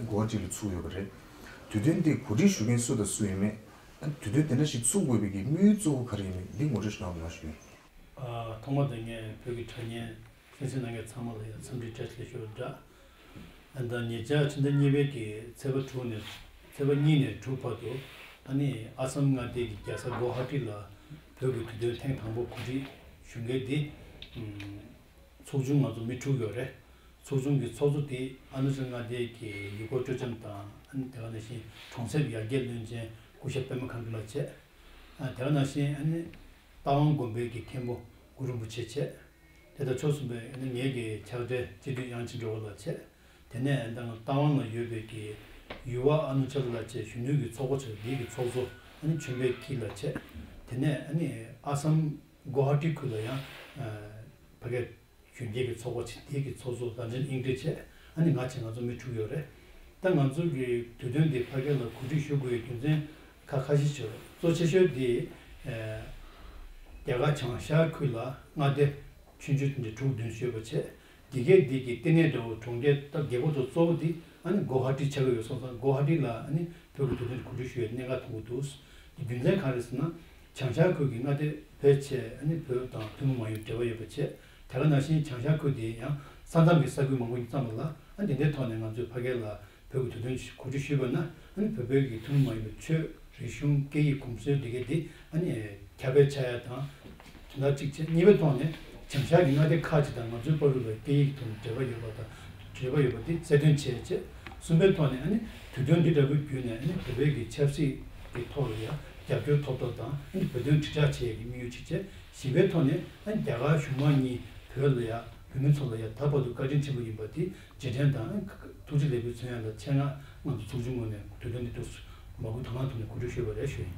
གོ་ཧ་ཊི་ལ་ཚུགས་ཡོད་པ་རེད། དུས་སྟོན་དེ་གོ་སྒྲིག་ཞུ་མཁན་སུ་དང་སུ་ཡིན་མིན། དུས་སྟོན་དེ་འདྲ་ཞིག་ཚུགས་དགོས་པའི་གི་དམིགས་ཡུལ་གཙོ་བོ་ག་རེ་ཡིན་མིན་འདི་ངོ་སྤྲོད་ཞིག་གནང་རོགས་གནང་ཞུ་ཡིན། ཨ། ཐོག་མར་དུ་ངས་བོད་ཀྱི་དྲ་བརྙན་གསན་གཟིགས་གནང་མཁན་ཚང་མ་ལ་ཡང་འཚམས་འདྲི་བཀྲ་ཤིས་བདེ་ལེགས་ཞུ་བ་འདྲ། ཨ། ད་ཉེ་ཆར་ཕྱི་ཟླ་གཉིས་པའི་གི་ཚེས་པ་དྲུག་ནས་ཚེས་པ་གཉིས་ནས་དྲུག་བར་དུ་ཨ་ནི་ཨ་སམ་མངའ་སྡེ་གི་རྒྱལ་ས་གོ་ཧ་ཊི་ལ་བོད་ཀྱི་དུས་སྟོན་ཐེངས་དང་པོ་གོ་སྒྲིག་ཞུ་མཁན་འདི། ཨུམ། ཚོགས་ཆུང་ང་ཚོ་མི་དྲུག་ཡོད་རེད། ཚོགས་ཆུང་གི་ཚོགས་གཙོ་དེ་ཨ་ནུ་ཤ་མངའ་སྡེ་གི་ཡུལ་སྐོར་སྤྲོ་འཆམ་དང་ཨ་ནི་དེ་ག་ནང་བཞིན་གྲོང་གསེབ་ཡར་རྒྱས་བློན་ཆེན་སྐུ་ཞབས་པད་མ་མཁའ་འགྲོ་ལགས་བྱས། ཨ། དེ་ག་ནང་བཞིན་ཨ་ནི་རྟ་དབང་དགོན་པའི་གི་མཁན་པོ་གུ་རུ་རིན་པོ་ཆེ་བྱས། དེ་དང་ཕྱོགས་མཚུངས་པའི་ཨ་ནི་ངེད་ཀྱི་ཕྱག་སྦྲེལ་སྤྱི་འཐུས་དབྱངས་ཅན་སྒྲོལ་དཀར་ལགས་བྱས། དེ་ནས་ཨ་ནི་རྟ་དབང་ལ་ཡོད་པའི་གི་ཡུ་བ་ཨ་ནུ་ཅལ་ལགས་བྱས་གཞོན་ནུའི་གི་ཚོགས་པ་ཚོ་འདིའི་གི་ཚོགས་གཙོ་ཨ་ནི་ཆོས་འཕེལ་སྐྱིད་ལགས་བྱས། དེ་ནས་ཨ་ནི་ཨ་སམ་གོ་ཧ་ཊི་ཁུལ་ལ་ཡང་ཨ་ཕ་གིའི་གཞོན་སྐྱེས་ཀྱི་ཚོགས་པ་ཆེ་དེ་གི་ཚོགས་གཙོ་རང་བྱུང་དབྱིངས་སྒྲོལ་བྱས། ཨ་ནི་ང་བྱས་ང་ཚོ་མི་དྲུག་ཡོད་རེད། ད་ང་ཚོ་གི་དུས་སྟོན་འདི་ཕ་གི་ལ་གོ་སྒྲིག་ཞུ་དགོས་པའི་རྒྱུ་མཚན་ཁག་ཁ་ཤས་ཤིག་ཡོད་རེད། གཙོ་ཆེ་ཤོས་འདི་ཨ་རྒྱ་གར་བྱང་ཤར་ཁུལ་ལ་མངའ་སྡེ་ཆུང་ཆུང་དེ་འདྲ་དྲུག་བདུན་ཡོད་པ་བྱས། འདི་གའི་འདི་གི་ལྟེ་གནས་འདྲ་བོ་གྲོང་ཁྱེར་ད་རྒྱལ་པོ་ཚོ་གཙོ་བོ་འདི་ཨ་ནི་གོ་ཧ་ཊི་ཆགས་ཀྱི་ཡོད་སོང་ཙང་གོ་ཧ་ཊི་ལ་ཨ་ནི་བོད་ཀྱི་དུས་སྟོན་གོ་སྒྲིག་ཞུ་ཡའི་གནད་འགག་མཐོང་གི་འདུག་འདི་རྒྱུ་མཚན་གང་རེད་ཟེར་ན། བྱང་ཤར་ཁུལ་གྱི་མངའ་སྡེ་བོད་བྱས་ཨ་ནི་བོད་དང་ཐུན་མོང་མ་ཡིན་པའི་འབྲེལ་བ་ཡོད་པ་བྱས། དེ་ག་ནང་བཞིན་བྱང་ཤར་ཁུལ་དེ་ཡང་ས་མཚམས་ཀྱི་ས་ཁུལ་མང་པོ་ཞིག་ཙམ་པ་ལ་ཨ་འདི་འདྲའི་ཐོག་ནས་ང་ཚོས་ཕ་གི་ལ་བོད་ཀྱི་དུས་སྟོན་གོ་སྒྲིག་ཞུས་པ་ན་ཨ་ནི་བོད་བོད་ཀྱི་ཐུན་མོང་མ་ཡིན་པའི་ཆོས་རིག་གཞུང་སྐད་ཡིག་གོམས་སྲོལ་འདི་གའི་འདི་ཨ་ནི་ཁྱབ་སྤེལ་ཆགས་ཡ་དང་དོན་དག་གཅིག་བྱས། གཉིས་པའི་ཐོག་ནས་བྱང་ཤར་གྱི་མངའ་སྡེ་ཁག་ཅིག་དང་ང་ཚོའི་བར་དུ་ལ་སྐད་ཡིག་དང་འབྲེལ་བ་ཡོད་པ་དང་འབྲེལ་བ་ཡོད་པ་དེ་གསལ་སྟོན་བྱས་བྱས། གསུམ་པའི་ཐོག་ནས་ཨ་ནི་དུས་སྟོན་འདི་འདྲ་བོའི་བརྒྱུད་ནས་ཨ་ནི་བོད་པའི་གི་ཆབ་སྲིད་ཀྱི་ཐོག་ལ་ཡང་ རྒྱབ་སྐྱོར་ཐོབ་ཐབས་དང་ཨ་ནི་བོད་དོན་དྲིལ་བསྒྲགས་བྱེད་ཡས་ཀྱི་དམིགས་ཡུལ་གཅིག་བྱས། བཞི་པའི་ཐོག་ནས་ཨ་ནི་རྒྱ་གར་གཞུང་མང་གཉིས་བོད་ལ་ཡ་བོད་མི་ཚོ་ལ་ཡ་ད་བར་དུ་བཀའ་དྲིན་ཆེན་པོ་ཡིན་པ་དེ་རྗེས་དྲན་དང་ཨ་ནི་ཐུགས་རྗེ་ལེགས་འབུལ་མཚོན་ཡ་ལ་ཆེད་མངགས་ང་ཚོ་ཚོགས་ཆུང་ངོས་ནས་དུས་སྟོན་འདི་འདུག་མ་དགོས་དང་བླངས་ཐོག་ནས་གོ་སྒྲིག་ཞུས་པ་རེད་ཞུ་ཡིན།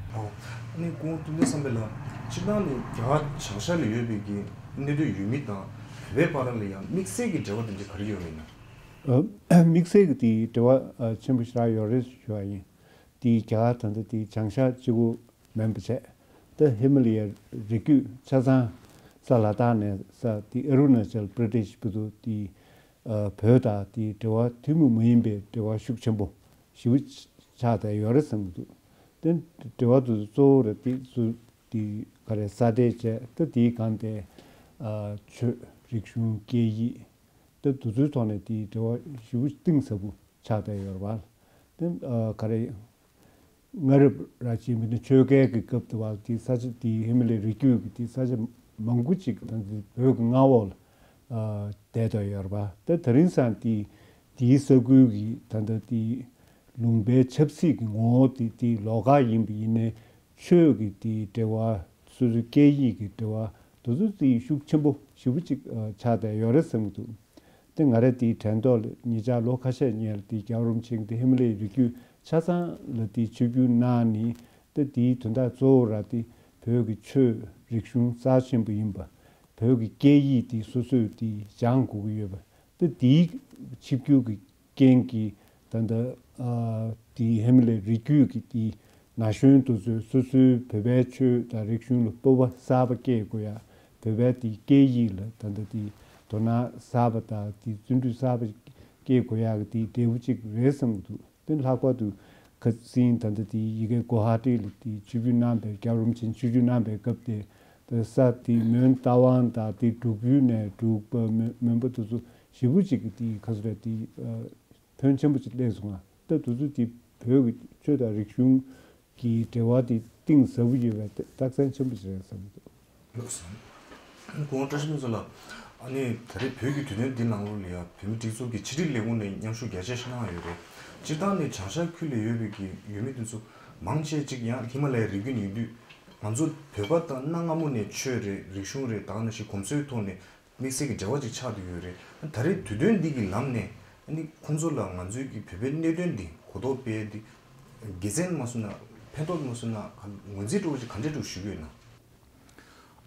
ཨོ། ཨ་ནི་སྐུ་ངོ་ཐུབ་བསྟན་བསམ་འཕེལ་ལགས། སྤྱིར་བཏང་ནས་རྒྱ་གར་བྱང་ཤར་ལ་ཡོད་པའི་གི་གནད་དོན་ཡུལ་མི་དང་བོད་པའི་བར་ལ་ཡང་དམིགས་བསལ་གྱི་འབྲེལ་བ་དེ་འདྲ་ག་རེ་ཡོད་མེད་ན། ཨ། དམིགས་བསལ་གྱི་དེའི་འབྲེལ་བ་ཨ་ཆེན་པོ་ཞེ་དྲག་ཡོད་རེད་ཞུ་བ་ཡིན། དེའི་རྒྱ་གར་ད་ལྟ་དེའི་བྱང་ཤར་གཅིག་པུ་མིན་པ་བྱས། ད་ཧི་མ་ལ་ཡའི་རི་རྒྱུད་ཆ་ཚང་ས་ལ་དྭགས་ནས་ས་དེ་ཨ་རུ་ན་ཅལ་པྲ་དེ་ཤི་བར་དུ་དེ་ཨ་བོད་དང་དེའི་འབྲེལ་བ་ཐུན་མོང་མ་ཡིན་པའི་འབྲེལ་བ་ཤུགས་ཆེན་པོ་ཞེ་པོ་ཆགས་བསྡད་ཡོད་རེད་བསམ་གྱི་འདུག་དེ་འབྲེལ་བ་དེ་ཚོ་གཙོ་བོ་ར་དེ་ཚོ་དེ་ག་རེ་ས་འབྲེལ་བྱས། ད་དེའི་སྒང་དེ་ཨ་ཆོས་རིག་གཞུང་སྐད་ཡིག་ད་དེ་ཚོའི་ཐོག་ནས་དེའི་འབྲེལ་བ་ཞེ་པོ་གཏིང་ཟབ་པོ་ཆགས་བསྡད་ཡོད་རེད་པ། དེ་ཨ་ག་རེ་སྔ་རབས་ར་ཅིག་མིན་ན་ཆོས་རྒྱལ་གྱི་སྐབས་དུ་བ་དེའི་ས་ཆ་དེའི་ཧི་མ་ལ་ཡའི་རི་རྒྱུད་ཀྱི་དེའི་ས་ཆ་མང་པོ་ཅིག་ད་དེ་བོད་ཀྱི་མངའ་འོག་ལ་ཨ་བསྡད་བསྡད་ཡོད་རེད་པ། ད་དེ་རིང་སང་དེའི་དེའི་ས་ཁུལ་གྱི་ད་ལྟ་དེའི་ལུང་པའི་ཆབ་སྲིད་ཀྱི་ངོ་བོ་དེ་དེའི་ལོགས་ཀ་ཡིན་པ་ཡིན་ནའི་ཆོས་ཀྱི་དེའི་འབྲེལ་བ། སོ་སོའི་སྐད་ཡིག་གི་འབྲེལ་བ་དེ་ཚོ་དེ་ཤུགས་ཆེན་པོ་ཞེ་པོ་ཅིག་ཨ་ཆགས་བསྡད་ཡོད་རེད་བསམ་གྱི་འདུག་དེ་ང་རང་དེའི་དྲན་ཐོག་ལ་ཉེ་ཆར་ལོ་ཁ་ཤས་སྔོན་ལ་དེའི་རྒྱལ་བ་རིན་པོ་ཆེ་གིས་དེ་ཧི་མ་ལ་ཡའི་རི་རྒྱུད་ཆ་ཚང་ལ་དེའི་ཆིབས་བསྒྱུར་གནང་ནས། ད་དེའི་དོན་དག་གཙོ་བོ་ར་དེ་བོད་ཀྱི་ཆོས་རིག་གཞུང་རྩ་ཆེན་པོ་ཡིན་པ། བོད་ཀྱི་སྐད་ཡིག་དེ་སོ་སོས་དེ་སྦྱང་དགོས་ཀྱི་ཡོད་པ། ད་དེའི་ཆིབས་བསྒྱུར་གྱི་རྐྱེན་གྱིས་ད་ལྟ་ཨ་དེའི་ཧི་མ་ལ་ཡའི་རི་རྒྱུད་ཀྱི་དེའི་ན་གཞོན་དེ་ཚོས་སོ་སོའི་བོད་པའི་ཆོས་དང་རིག་གཞུང་ལ་སྤོབས་པ་གསར་པ་སྐྱེ་དགོས་ཡ། བོད་པའི་དེའི་སྐད་ཡིག་ལ་ད་ལྟ་དེའི་དོ་སྣང་གསར་པ་དང་དེའི་བརྩོན་འགྲུས་གསར་པ་སྐྱེ་དགོས་ཡ་གི་དེའི་འབྲས་བུ་གཅིག་རེད་བསམ་གྱི་འདུག་དེ་ལྷག་པར་དུ་ཁ་སང་ད་ལྟ་དེའི་ཡ་གི་གུ་ཝ་ཧ་ཏི་ལ་དེའི་ཆིབས་བསྒྱུར་གནང་བའི་རྒྱལ་བ་རིན་པོ་ཆེ་ཆིབས་བསྒྱུར་གནང་བའི་སྐབས་དེ། ད་ས་དེའི་མོན་རྟ་དབང་དང་དེའི་འབྲུག་ཡུལ་ནས་འབྲུག་པ་མོན་མོན་པ་དེ་ཚོ་ཞེ་པོ་ཅིག་གིས་དེའི་ཁ་སོ་ར་དེའི་ཨ་ཕོན་ཆེན་པོ་ཅིག་སླེབས་སོང་ང་། ད་དེ་ཚོ་དེ་བོད་ཀྱི་ཆོས་དང་རིག་གཞུང་གི་འབྲེལ་བ་དེ་གཏིང་ཟབ་པོ་ཡོད་པའི་རྟགས་མཚན་ཆེན་པོ་ཅིག་རེད་བསམ་གྱི་འདུག་ལགས་སོ། སྐུ་ངོ་བཀྲ་ཤིས་ཕུན་ཚོགས་ལགས། ཨ་ནི་ད་རེས་བོད་ཀྱི་དུས་སྟོན་འདི་ནང་ལོགས་ལ་ཡང་བོད་མིའི་སྒྲིག་འཛུགས་ཀྱི་ཕྱི་དྲིལ་ལས་ཁུངས་ནས་མཉམ་ཞུགས་རྒྱ་ཆེ་ཞིག་གནང་ཡོད་རེད། སྤྱིར་བཏང་ནས་བྱང་ཤར་ཁུལ་ལ་ཡོད་པའི་གི་ཡུལ་མི་དེ་ཚོ་མང་ཆེ་ཅིག་ཡང་ཧི་མ་ལ་ཡའི་རི་རྒྱུད་ནས་ཡིན་དུས། ང་ཚོ་བོད་པ་དང་གནའ་སྔ་མོ་ནས་ཆོས་རེད། རིག་གཞུང་རེད། ད་ག་ནང་བཞིན་གོམས་སྲོལ་ཐོག་ནས་དམིགས་བསལ་གྱི་འབྲེལ་བ་ཅིག་ཆགས་བསྡད་ཡོད་རེད། ད་རེས་དུས་སྟོན་འདི་གི་ལམ་ནས་ཨ་ནི་ཁོང་ཚོ་ལ་ང་ཚོའི་གི་བོད་པའི་གནད་དོན་འདི་གོ་རྟོགས་སྤེལ་ཏེ་དགེ་མཚན་མ་སོང་ན་ཕན་ཐོགས་མ་སོང་ན་ངོས་འཛིན་སྤྲོ་བོ་ཅིག་ག་འདྲས་འདུག་ཞུ་གི་ཡོད་ན།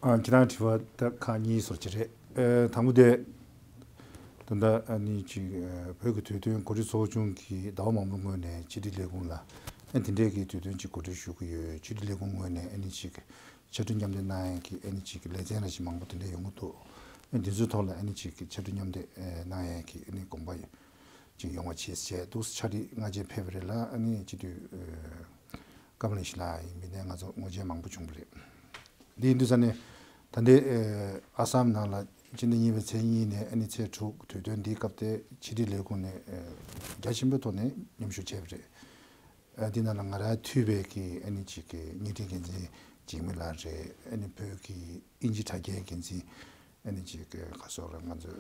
ཨ། ཁྱེད་རང་དྲི་བ་ད་ཁག་གཉིས་བཟོ་ཅིག་རེད། ཨ། དང་པོ་དེ། ད་ལྟ་ཨ་ནི་ཅིག་ཨ་བོད་ཀྱི་དུས་སྟོན་གོ་སྒྲིག་ཚོགས་ཆུང་གིས་ཟླ་བ་མང་པོའི་སྔོན་ནས་ཕྱི་དྲིལ་ལས་ཁུངས་ལ་ཨ་དེ་འདྲས་ཀྱི་དུས་སྟོན་ཅིག་གོ་སྒྲིག་ཞུ་གི་ཡོད། ཕྱི་དྲིལ་ལས་ཁུངས་ངོས་ནས་ཨ་ནི་ཅིག་ཕྱར་གྲུ་མཉམ་འདེགས་གནང་ཡས་ཀྱི་ཨ་ནི་ཅིག་ལེ་ཚན་ར་ཅིག་མང་པོ་དེ་འདྲས་ཡོང་གི་འདུག་ཨ་འདི་ཚོའི་ཐོག་ལ་ཨ་ནི་ཅིག་ཕྱར་གྲུ་མཉམ་འདེགས་ཨ་གནང་ཡས་ཀྱི་ཨ་ནི་དགོངས་པ་ཅིག་ཡོང་བ་བྱེད་ཟེར་འདུག་ཕྱག་བྲིས་སྔ་རྗེས་ཕེབས་པ་རེད་ལ། ཨ་ནི་སྤྱི་འཐུས་ཨ་ཀ་མ་ལ་ཤཱི་ལགས་ཡིན་མིན་ནས་ང་ཚོ་ངོ་མཇལ་མང་པོ་བྱུང་བ་རེད། འདི་ཡིན་དུས་ས་ནས་ད་ལྟའི་ཨ་ཨ་སམ་ནང་ལ་སྤྱི་ཟླ་གཉིས་པའི་ཚེས་གཉིས་ནས་ཨ་ནི་ཚེས་དྲུག་དུས་སྟོན་འདིའི་སྐབས་དེ་ཕྱི་དྲིལ་ལས་ཁུངས་ནས་ཨ་རྒྱ་ཆེན་པོའི་ཐོག་ནས་མཉམ་ཞུགས་བྱས་པ་རེད། ཨ་འདི་ནང་ལ་ང་རང་འཐུས་པའི་གི་ཨ་ནི་ཅིག་གི་བརྙན་འཕྲིན་འགན་འཛིན་འཇིགས་མེད་ལགས་རེད། ཨ་ནི་བོད་ཀྱི་དབྱིན་ཇི་དྲ་རྒྱའི་འགན་འཛིན་ཨ་ནི་ཅིག་གི་ག་སོགས་ལ་ང་ཚོ་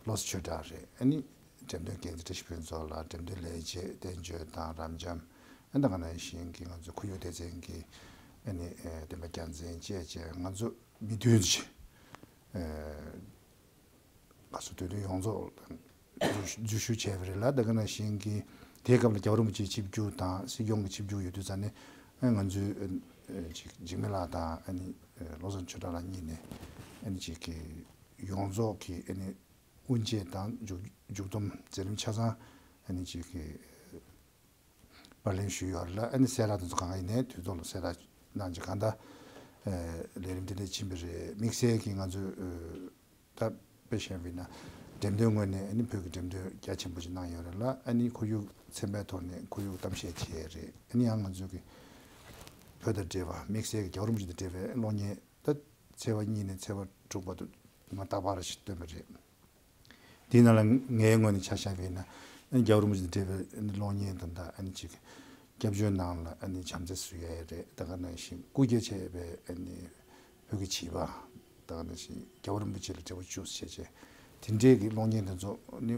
བློ་བཟང་ཆོས་གྲགས་རེད། ཨ་ནི་འགྲེམས་སྟོན་འགན་འཛིན་བཀྲ་ཤིས་ཕུན་ཚོགས་ལགས། འགྲེམས་སྟོན་ལས་བྱེད་བསྟན་ཆོས་དང་རབ་འབྱམས། ཨ་ད་ག་ནང་བཞིན་གྱི་ང་ཚོ་ཁོར་ཡུག་སྡེ་ཚན་གྱི་ཨ་ནི་ཨེ་བསྟན་པ་རྒྱལ་མཚན་བཅས་བཅས་ང་ཚོ་མི་བདུན་ཅིག་ཨེ་ང་ཚོ་དུས་སྟོན་ཡོངས་རྫོགས་འཛུལ་འཛུལ་ཞུགས་བྱས་པ་རེད་ལ། ད་ག་ནང་བཞིན་གྱི་དེའི་སྐབས་ལ་རྒྱལ་བ་རིན་པོ་ཆེའི་ཆིབས་བསྒྱུར་དང་སྲིད་སྐྱོང་གི་ཆིབས་བསྒྱུར་ཡོད་དུས་ཙང་ནས་ཨ་ང་ཚོའི་ཨ་ཅིག་འཇིགས་མེད་ལགས་དང་ཨ་ནི་བློ་བཟང་ཆོས་གྲགས་ལགས་གཉིས་ནས་ཨ་ནི་ཅིག་གི་ཡོངས་རྫོགས་ཀྱི་ཨ་ནི་དབུ་འབྱེད་དང་མཇུག་མཇུག་བསྡོམས་མཛད་རིམ་ཆ་ཚང་ཨ་ནི་ཅིག་གི་པར་ལེན་ཞུས་ཡོད་རེད་ལ། ཨ་ནི་གསལ་བསྒྲགས་དེ་ཚོ་གང་ག་ཡིན་ནའི་དུས་ཐོག་ལ་གསལ་བསྒྲགས་གནང་རྗེས་གང་ལྟར་ཨ་ལས་རིམ་འདི་འདྲ་ཕྱིན་པ་རེད། དམིགས་བསལ་གྱིས་ང་ཚོས་ཨ་ད་དཔེ་བཞག་པ་ཡིན་ན་འགྲེམས་སྟོན་ངོས་ནས་ཨ་ནི་བོད་ཀྱི་འགྲེམས་སྟོན་རྒྱ་ཆེན་པོ་ཞིག་གནང་ཡོད་རེད་ལ། ཨ་ནི་ཁོར་ཡུག་ཚན་པའི་ཐོག་ནས་ཁོར་ཡུག་གཏམ་བཤད་བྱས་རེད། ཨ་ནི་ཡང་ང་ཚོ་གི་བོད་དང་འབྲེལ་བ། དམིགས་བསལ་གྱི་རྒྱལ་བ་རིན་པོ་ཆེ་དང་འབྲེལ་བའི་གློག་བརྙན་ད་ཚེས་པ་གཉིས་ནས་ཚེས་པ་དྲུག་བར་དུ་མ་རྟག་པར་ཞིག་བཏོན་པ་རེད། དེའི་ནང་ལ་ངའི་ངོས་ནས་ཆ་བཞག་པ་ཡིན་ན་རྒྱལ་བ་རིན་པོ་ཆེ་དང་འབྲེལ་བའི་གློག་བརྙན་དང་། ད་ཨ་ནི་ཅིག་སྐྱབས་བཅོལ་ནང་ལ་ཨ་ནི་བྱམས་བརྩེ་བསུ་ཡས་རེད། ད་ག་ནང་བཞིན་སྐུ་སྐྱེ་བྱས་པའི་ཨ་ནི་བོད་ཀྱི་བྱིས་པ། ད་ག་ནང་བཞིན་རྒྱལ་བ་རིན་པོ་ཆེ་ལ་འབྲེལ་བ་བཅུག་བྱས་བྱས་དེ་འདྲའི་གི་གློག་བརྙན་དེ་ཚོ་ནི་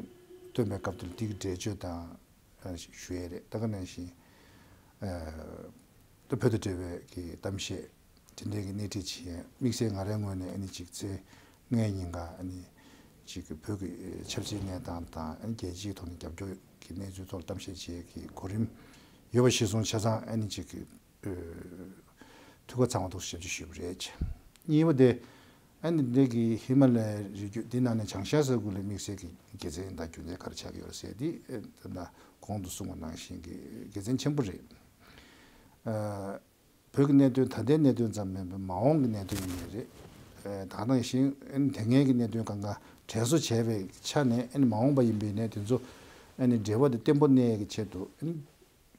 སྟོན་པའི་སྐབས་དེར་དེ་གི་འགྲེལ་བརྗོད་དང་ཞུ་ཡས་རེད། ད་ག་ནང་བཞིན་ཨ་ ད་བོད་དང་འབྲེལ་བའི་གི་གཏམ་བཤད་དེ་འདྲའི་གི་སྣེ་ཁྲིད་བྱེད་ཡས། དམིགས་བསལ་ང་རའི་ངོས་ནས་ཨ་ནི་ཅིག་ཚེས་ལྔའི་ཉིན་ཀ་ཨ་ནི་ཅིག་བོད་ཀྱི་ཆབ་སྲིད་གནས་སྟངས་དང་ཨ་ནི་རྒྱལ་སྤྱིའི་ཐོག་ནས་རྒྱབ་སྐྱོར་གྱི་གནས་ཚུལ་ཐོག་ལ་གཏམ་བཤད་བྱེད་ཡས་ཀྱི་གོ་རིམ་ཡོད་པ་གཞིར་བཟུང་ཆ་ཚང་ཨ་ནི་ཅིག་གི་ཐུགས་ཁ་ཚང་བ་ཐོག་ཞབས་ཕྱི་ཞུས་པ་རེད། གཉིས་པ་དེ་ཨ་ནི་འདི་གི་ཧི་མ་ལ་ཡའི་རི་རྒྱུད་འདི་ནང་ནས་བྱང་ཤར་ས་ཁུལ་ལ་དམིགས་བསལ་གྱི་དགེ་མཚན་དང་རྒྱུ་མཚན་ག་རེ་ཆགས་ཀྱི་ཡོད་རེད་ཟེར་དེ་ད་ལྟ་གོང་དུ་གསུངས་པ་ནང་བཞིན་གྱི་དགེ་མཚན་ཆེན་པོ་རེད། བོད་ཀྱི་གནད་དོན་ད་ལྟའི་གནད་དོན་ཙམ་མིན་པར་མ་འོངས་ཀྱི་གནད་དོན་ཡིན་ངེས་རེད། ད་ག་ནང་བཞིན་ཨ་ནི་དེ་སྔའི་གི་གནད་དོན་གང་ག་དྲན་གསོ་བྱས་པའི་ཆ་ནས་ཨ་ནི་མ་འོངས་པ་ཡིན་པའི་ནས་དེ་ཚོ་ཨ་ནི་འབྲེལ་བ་དེ་བརྟན་པོ་གནས་ཀྱི་ཆེད་དུ་ཨ་ནི་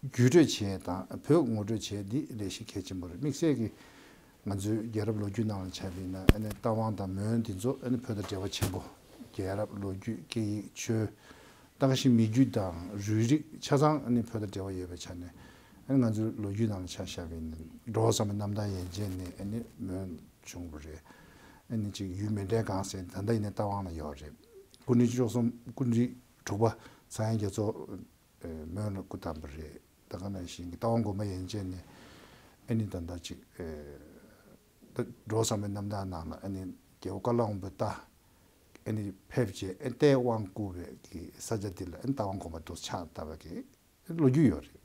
བརྒྱུད་སྤྲོད་བྱས་དང་བོད་ངོ་སྤྲོད་བྱས་འདི་ལས་གཞི་གལ་ཆེན་པོ་རེད། དམིགས་བསལ་གྱི་ང་ཚོའི་རྒྱལ་རབས་ལོ་རྒྱུས་ནང་ལ་ཆ་བཞག་ན་ཨ་ནི་རྟ་དབང་དང་མོན་འདི་ཚོ་ཨ་ནི་བོད་དང་འབྲེལ་བ་ཆེན་པོ། རྒྱལ་རབས་ལོ་རྒྱུས་སྐད་ཡིག་ཆོས། ད་ག་ཞིག་མི་རྒྱུད་དང་རུས་རིགས་ཆ་ཚང་ཨ་ནི་བོད་དང་འབྲེལ་བ་ཡོད་པའི་ཆ་ནས་ཨ་ནི་ང་ཚོའི་ལོ་རྒྱུས་ནང་ལ་ཆ་བཞག་པ་ཡིན་ན་འགྲོ་བ་བསམ་པའི་རྣམ་ཐར་ཡན་ཆད་ནས་ཨ་ནི་མོན་བྱུང་བ་རེད། ཨ་ནི་ཅིག་ཡུལ་མེ་འབྲས་སྒང་ཟེར་ད་ལྟ་ཡིན་ན་རྟ་དབང་ལ་ཡོད་རེད། སྐུ་ཕྲེང་བཅུ་གསུམ་སྐུ་ཕྲེང་དྲུག་པ་ཚངས་དབྱངས་རྒྱ་མཚོ་མོན་ལ་སྐུ་བལྟམས་པ་རེད། ད་ག་ནང་བཞིན་གྱི་རྟ་དབང་སྒོམ་པ་ཡན་ཆད་ནས་ཨ་ནི་ད་ལྟ་ཅིག་ད་འགྲོ་བསམ་པའི་རྣམ་ཐར་ནང་ལ་ཨ་ནི་རྒྱལ་པོ་ཀ་ལ་དབང་པོའི་རྟ་ཨ་ནི་ཕེབས་བྱས་ཨ་ནི་རྟའི་དབང་བསྐུར་བའི་གི་ས་ཆ་འདི་ལ་ཨ་ནི་རྟ་དབང་སྒོམ་པ་འདུག་ཕྱག་བཏབ་པའི་གི་ལོ་རྒྱུས་ཡོད་རེད།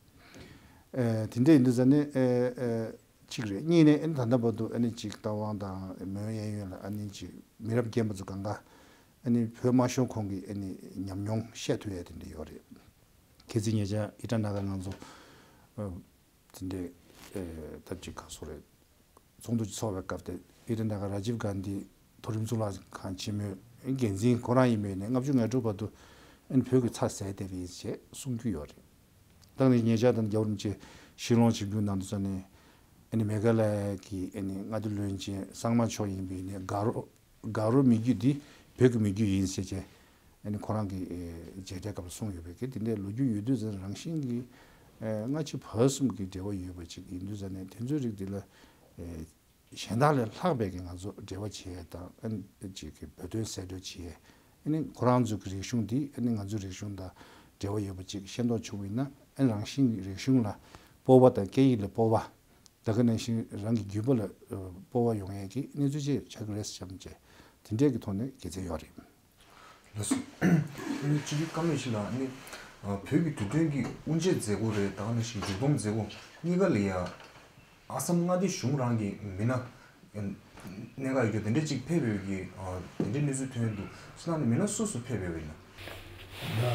ཨེ་དེ་འདྲ་ཡིན་དུས་ཙ་ནས་ཨེ་ཨེ་གཅིག་རེད། གཉིས་ནས་ཨ་ནི་ད་ལྟ་བར་དུ་ཨ་ནི་ཅིག་རྟ་དབང་དང་མོན་གཡས་གཡོན་ལ་ཨ་ནི་ཅིག་མི་རབས་རྒན་པ་ཚོ་གང་ག་ཨ་ནི་བོད་དམར་གཞུང་ཁོངས་ཀྱི་ཨ་ནི་ཉམས་མྱོང་བཤད་ཐུབ་ཡ་དེ་འདྲ་ཡོད་རེད། ཁྱེད་ཚོས་ཉེ་ཆར་ཨི་ཊ་ན་ག་ང་ཚོ་ཨ་དེ་འདྲའི་ཨེ་ད་ཅིག་ག་སོ་རེད། ཚོགས་འདུ་ཚོགས་པའི་སྐབས་དེ་ཨི་ཊ་ན་ག་ར་ཇིབ་གྷན་དྷི་མཐོ་རིམ་གཙུག་ལག་ཁང་ཆེན་མོའི་འགན་འཛིན་ཁོ་རང་ཡིན་པའི་ནས་ལྔ་བཅུ་ང་དྲུག་བར་དུ་ཨ་ནི་བོད་ཀྱི་ཚ་ཟེར་བསྡད་པ་ཡིན་ཞེས་གསུང་རྒྱུ་ཡོད་རེད། ད་ནི་ཉེ་ཆར་དང་རྒྱལ་བ་རིན་པོ་ཆེ་ཤི་ལོང་ཆིབས་བསྒྱུར་གནང་དུས་ཙ་ནས་ཨ་ནི་མེ་གྷ་ལ་ཡ་གི་ཨ་ནི་མངའ་སྡེ་བློན་ཆེན་གསང་སྔགས་མཆོག་ཡིན་པའི་ནས་དགའ་རོགས་དགའ་རོགས་མི་རྒྱུད་འདི་བོད་ཀྱི་མི་རྒྱུད་ཡིན་ཟེར་བྱས་ཨ་ནི་ཁོ་རང་གི་མཇལ་འཕྲད་སྐབས་ལ་གསུངས་ཡོད་པའི་གི་དེ་འདྲའི་ལོ་རྒྱུས་ཡོད་དུས་ཙ་ནས་རང་བཞིན་གྱི་སྔ་ཕྱི་བར་གསུམ་གྱི་འབྲེལ་བ་ཡོད་པ་ཅིག་ཡིན་དུས་ཙ་ནས་དེ་ཚོའི་རིགས་འདི་ལ་གཞན་དག་ལས་ལྷག་པའི་གི་ང་ཚོ་འབྲེལ་བ་བྱེད་ཡས་དང་ཨ་ནི་ཅིག་གི་བོད་དོན་གསལ་བཀྲོལ་བྱེད་ཡས། ཨ་ནི་ཁོ་རང་ཚོ་གི་རིག་གཞུང་འདི་ཨ་ནི་ང་ཚོའི་རིག་གཞུང་དང་འབྲེལ་བ་ཡོད་པ་ཅིག་ཤེས་རྟོགས་བྱུང་བ་ཡིན་ན་ཨ་ནི་རང་བཞིན་གྱི་རིག་གཞུང་ལ་སྤོབས་པ་དང་སྐད་ཡིག་ལ་སྤོབས་པ། ད་ག་ནང་བཞིན་རང་གི་རྒྱུད་པ་ལ་ཨ་སྤོབས་པ་ཡོང་ཡས་ཀྱི་གནས་ཚུལ་ཅིག་ཆགས་ཀྱི་རེད་བསམ་བྱས་དེ་འདྲས་ཀྱི་ཐོག་ནས་དགེ་མཚན་ཡོད་རེད། ལགས་སོ། ཨ་ནི་སྤྱི་འཐུས་ཀརྨ་ཡེ་ཤེས་ལགས། ཨ་ནི་ཨ་བོད་ཀྱི་དུས་སྟོན་གྱི་དབུ་འབྱེད་མཛད་སྒོ་རེད། ད་ག་ནང་བཞིན་མཇུག་སྡོམ་མཛད་སྒོ་གཉིས་ཀ་ལ་ཡ་ཨ་སམ་མངའ་སྡེ་གཞུང་རང་གི་མི་སྣ་གནད་འགག་ཡོད་རྒྱུ་དེ་འདྲ་ཅིག་ཕེབས་ཡོད་ཀྱི་ཨ་དེ་འདྲའི་གནས་ཚུལ་ཐོན་འདུག་སོ་ནང་ནས་མི་སྣ་སུ་སུ་ཕེབས་ཡོད་པ་ཡིན་ན། ད་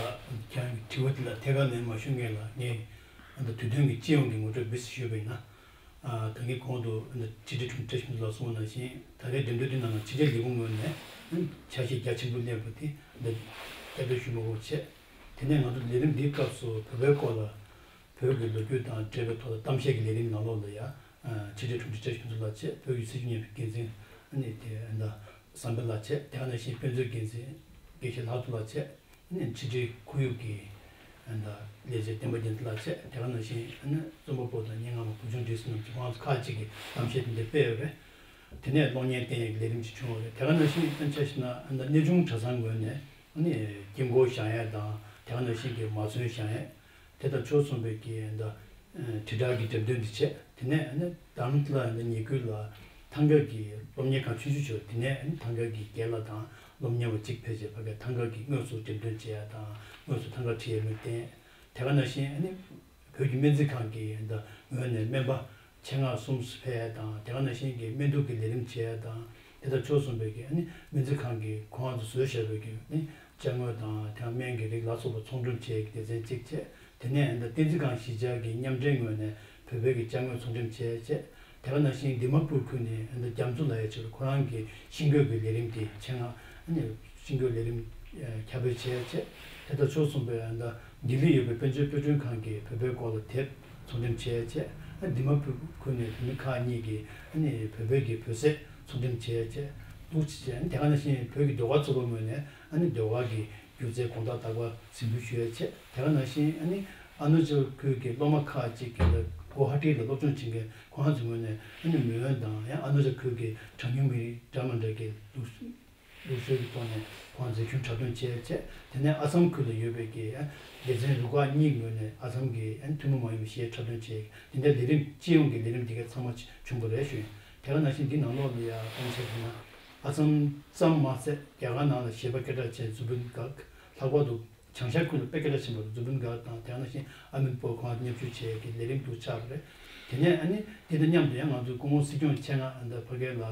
ཁྱེད་རང་གི་དྲི་བ་དེ་ལ་ཐད་ཀར་ལན་མ་ཞུ་མཁན་ལ་ངས་ཨ་ད་དུས་སྟོན་གྱི་སྤྱི་ཡོངས་ཀྱི་ངོ་སྤྲོད་བེད་སྤྱོད་ཞུས་པ་ཡིན་ན། ཨ་ད་གིན་གོང་དུ་ཨ་ཕྱི་དྲིལ་དྲུང་ཆེ་བཀྲ་ཤིས་ལགས་གསུངས་པ་ནང་བཞིན་ད་ལྟའི་འགྲེམས་སྟོན་འདི་ནང་ལ་ཕྱི་དྲིལ་ལས་ཁུངས་ངོས་ནས་ཨ་ཆ་ཤས་རྒྱ་ཆེན་པོ་གནས་པ་དེ་ཨ་བསྐྱར་ཟློས་ཞུ་མ་དགོས་པ་བྱས། དེ་ནས་ང་ཚོ་ལས་རིམ་འདིའི་སྐབས་སུ་བོད་པའི་སྐོར་ལ་བོད་ཀྱི་ལོ་རྒྱུས་དང་འབྲེལ་བའི་ཐོག་ལ་གཏམ་བཤད་ཀྱི་ལས་རིམ་ནང་ལོགས་ལ་ཡ་ཨ་ཕྱི་དྲིལ་དྲུང་ཆེ་བཀྲ་ཤིས་ཕུན་ཚོགས་ལགས་བཅས་བོད་ཀྱི་སྲིད་བྱུས་སྙན་ཞུའི་འགན་འཛིན་ཨ་ནི་དེ་ཨ་ད་བསམ་འཕེལ་ལགས་བཅས་དེ་ག་ནང་བཞིན་དཔེ་མཛོད་འགན་འཛིན་དགེ་བཤེས་ལྷག་རྡོར་ལགས་བཅས། ཨ་ནི་ཕྱི་དྲིལ་ཁོར་ཡུག་གི་ཨ་ད་ལས་བྱེད་བསྟན་པ་རྒྱལ་མཚན་ལགས་བཅས་དེ་ག་ནང་བཞིན་ཨ་ནི་རྩོམ་པ་པོ་དང་སྙན་ངག་པ་བུ་ཆུང་བགྲེས་སོང་རྣམས་ཀྱིས་ཁོང་ཚོ་ཁག་ཅིག་གིས་གཏམ་བཤད་དེ་འདྲ་སྤེལ་ཡོད་པས། དེ་ནས་གློག་བརྙན་བསྟན་ཡག་གི་ལས་རིམ་ཅིག་བྱུང་བ་རེད། དེ་ག་ནང་བཞིན་ཨ་ནི་ཆ་བཞག་ན་ཨ་ད་གནས་ཆུང་གྲྭ་ཚང་ངོས་ནས་ཨ་ནི་དཀྱིལ་འཁོར་བཞེངས་ཡག་དང་དེ་ག་ནང་བཞིན་གྱི་མ་ཚོན་བཞེངས་ཡག་དེ་དང་ཕྱོགས་མཚུངས་པའི་གི་ཨ་ད་དྲིལ་བསྒྲགས་ཀྱི་འགྲེམས་སྟོན་འདི་བྱས། དེ་ནས་ཨ་ནི་དྷ་རམ་ས་ལ་ཨ་ནི་ཉེ་ཁུལ་ལ་ཐང་ག་གི་སློབ་གཉེར་ཁང་ཆུང་ཆུང་ཅིག་ཡོད། དེ་ནས་ཨ་ནི་ཐང་ག་གི་རྒན་ལགས་དང་སློབ་གཉེར་བ་གཅིག་ཕེབས་བྱས་ཕ་གིར་ཐང་ག་གི་དངོས་སུ་འགྲེམས་སྟོན་བྱེད་ཡག་དང་དངོས་སུ་ཐང་ག་འཁྲིད་ཡག་དངུལ་བསྟན། དེ་ག་ནང་བཞིན་ཨ་ནི་བོད་ཀྱི་སྨན་རྩིས་ཁང་གི་ཨ་ད་ངོས་ནས་སྨན་པ་ཆེད་མངགས་གསུམ་ཕེབས་ཡག་དང་དེ་ག་ནང་བཞིན་གྱི་སྨན་གཏུག་གི་ལས་རིམ་བྱེད་ཡག་དང་དེ་དང་ཕྱོགས་མཚུངས་པའི་གི་ཨ་ནི་སྨན་རྩིས་ཁང་གིས་ཁོང་རང་ཚོ་བཟོས་བཞག་པའི་གི་ཨ་ནི་ཅ་དངོས་དང་དེ་ཡང་སྨན་གྱི་རིགས་ལ་སོགས་པ་ཚོང་འགྲེམས་བྱེད་ཡག་གི་སྡེ་ཚན་གཅིག་བྱས། དེ་ནས་ཨ་ད་བསྟན་འཛིན་སྒང་གཞིས་ཆགས་ཀྱི་མཉམ་འབྲེལ་ངོས་ནས་བོད་པའི་གི་ཅ་དངོས་ཚོང་འགྲེམས་བྱས་བྱས། དེ་ག་ནང་བཞིན་དི་མ་པུར་ཁུལ་ནས་ཨ་ད་རྒྱ་མཚོ་ལགས་ཡ་ཆེད་དུ་ཁོ་རང་གི་ཤིང་བརྐོས་ཀྱི་ལས་རིམ་དེ་ཆེད་མངགས་ཨ་ནི་ཤིང་བརྐོས་ལས་རིམ་ཨ་ཁྱབ་སྤེལ་བྱས་བྱས། དེ་དང་ཕྱོགས་མཚུངས་པའི་ཨ་ད་ལྡི་ལི་ཡོད་པའི་དཔལ་འབྱོར་དཔེ་སྐྲུན་ཁང་གིས་བོད་པའི་སྐོར་ལ་དེབ་ཚོང་འགྲེམས་བྱས་བྱས། ཨ་དི་མ་པུར་ཁུལ་ནས་བོད་མི་ཁག་གཉིས་ཀྱིས་ཨ་ནི་བོད་པའི་གི་བོད་ཟས་ཚོང་འགྲེམས་བྱས་བྱས་འདུག་བྱས། ཨ་ནི་དེ་ག་ནང་བཞིན་བོད་ཀྱི་ཟློས་གར་ཚོགས་པ་ངོས་ནས་ཨ་ནི་ཟློས་གར་གྱི་སྒྱུ་རྩལ་དགོང་དག་རྟག་པར་གཟིགས་འབུལ་ཞུ་ཡག་བྱས། དེ་ག་ནང་བཞིན་ཨ་ནི་ཨ་རུ་ན་ཅལ་ཁུལ་གྱི་སློབ་མ་ཁག་ཅིག་གིས་གུ་ཝ་ཧ་ཏི་ལ་སློབ་སྦྱོང་བྱེད་མཁན་ཁོང་ཚོའི་ངོས་ནས་ཨ་ནི་མེས་དབོན་དང་ཡང་ཨ་རུ་ན་ཅལ་ཁུལ་གྱི་གྲངས་ཉུང་མི་རིགས་འདྲ་མི་འདྲ་གི་འདུག་ལུགས་སྲོལ་གྱི་ཐོག་ནས་ཁོང་མཛད་ཞུ་འཁྲབ་སྟོན་བྱས་བྱས། དེ་ནས་ཨ་སམ་ཁུལ་ལ་ཡོད་པའི་གི་སྡེ་ཚན་རུ་ཁག་གཉིས་ངོས་ནས་ཨ་སམ་གྱི་ཐུན་མོང་མ་ཡིན་པའི་གཞས་འཁྲབ་སྟོན་བྱས། དེ་འདྲའི་ལས་རིམ་སྤྱི་ཡོངས་ཀྱི་ལས་རིམ་འདི་ག་ཚང་མ་བྱུང་བ་རེད་ཞུ་ཡིན། དེ་ག་ནང་བཞིན་འདི་ནང་ལོགས་ལ་ཡ་གཏོང་བྱས་ཟིན་ན། ཨ་སམ་ཙམ་མ་ཟད་རྒྱ་གར་ནང་ལ་གཞས་པ་སྐད་གྲགས་ཅན་ཛུ་བིན་གརག་ལྷག་པར་དུ་བྱང་ཤར་ཁུལ་ལ་དཔེ་སྐད་གྲགས་ཆེན་པོ་ཛུ་བིན་གརག་དང་། དེ་ག་ནང་བཞིན་ཨ་མིར་པུར་ཁོང་མཉམ་ཞུགས་བྱས་ཀྱི་ལས་རིམ་དུ་ཆགས་པ་རེད། དེ་ནས་ཨ་ནི་དེ་དང་མཉམ་དུ་ཡང་ང་ཚོའི་སྐུ་ངོ་སྲིད་སྐྱོང་ཆེད་མངགས་ཨ་ད་ཕ་གི་ལ་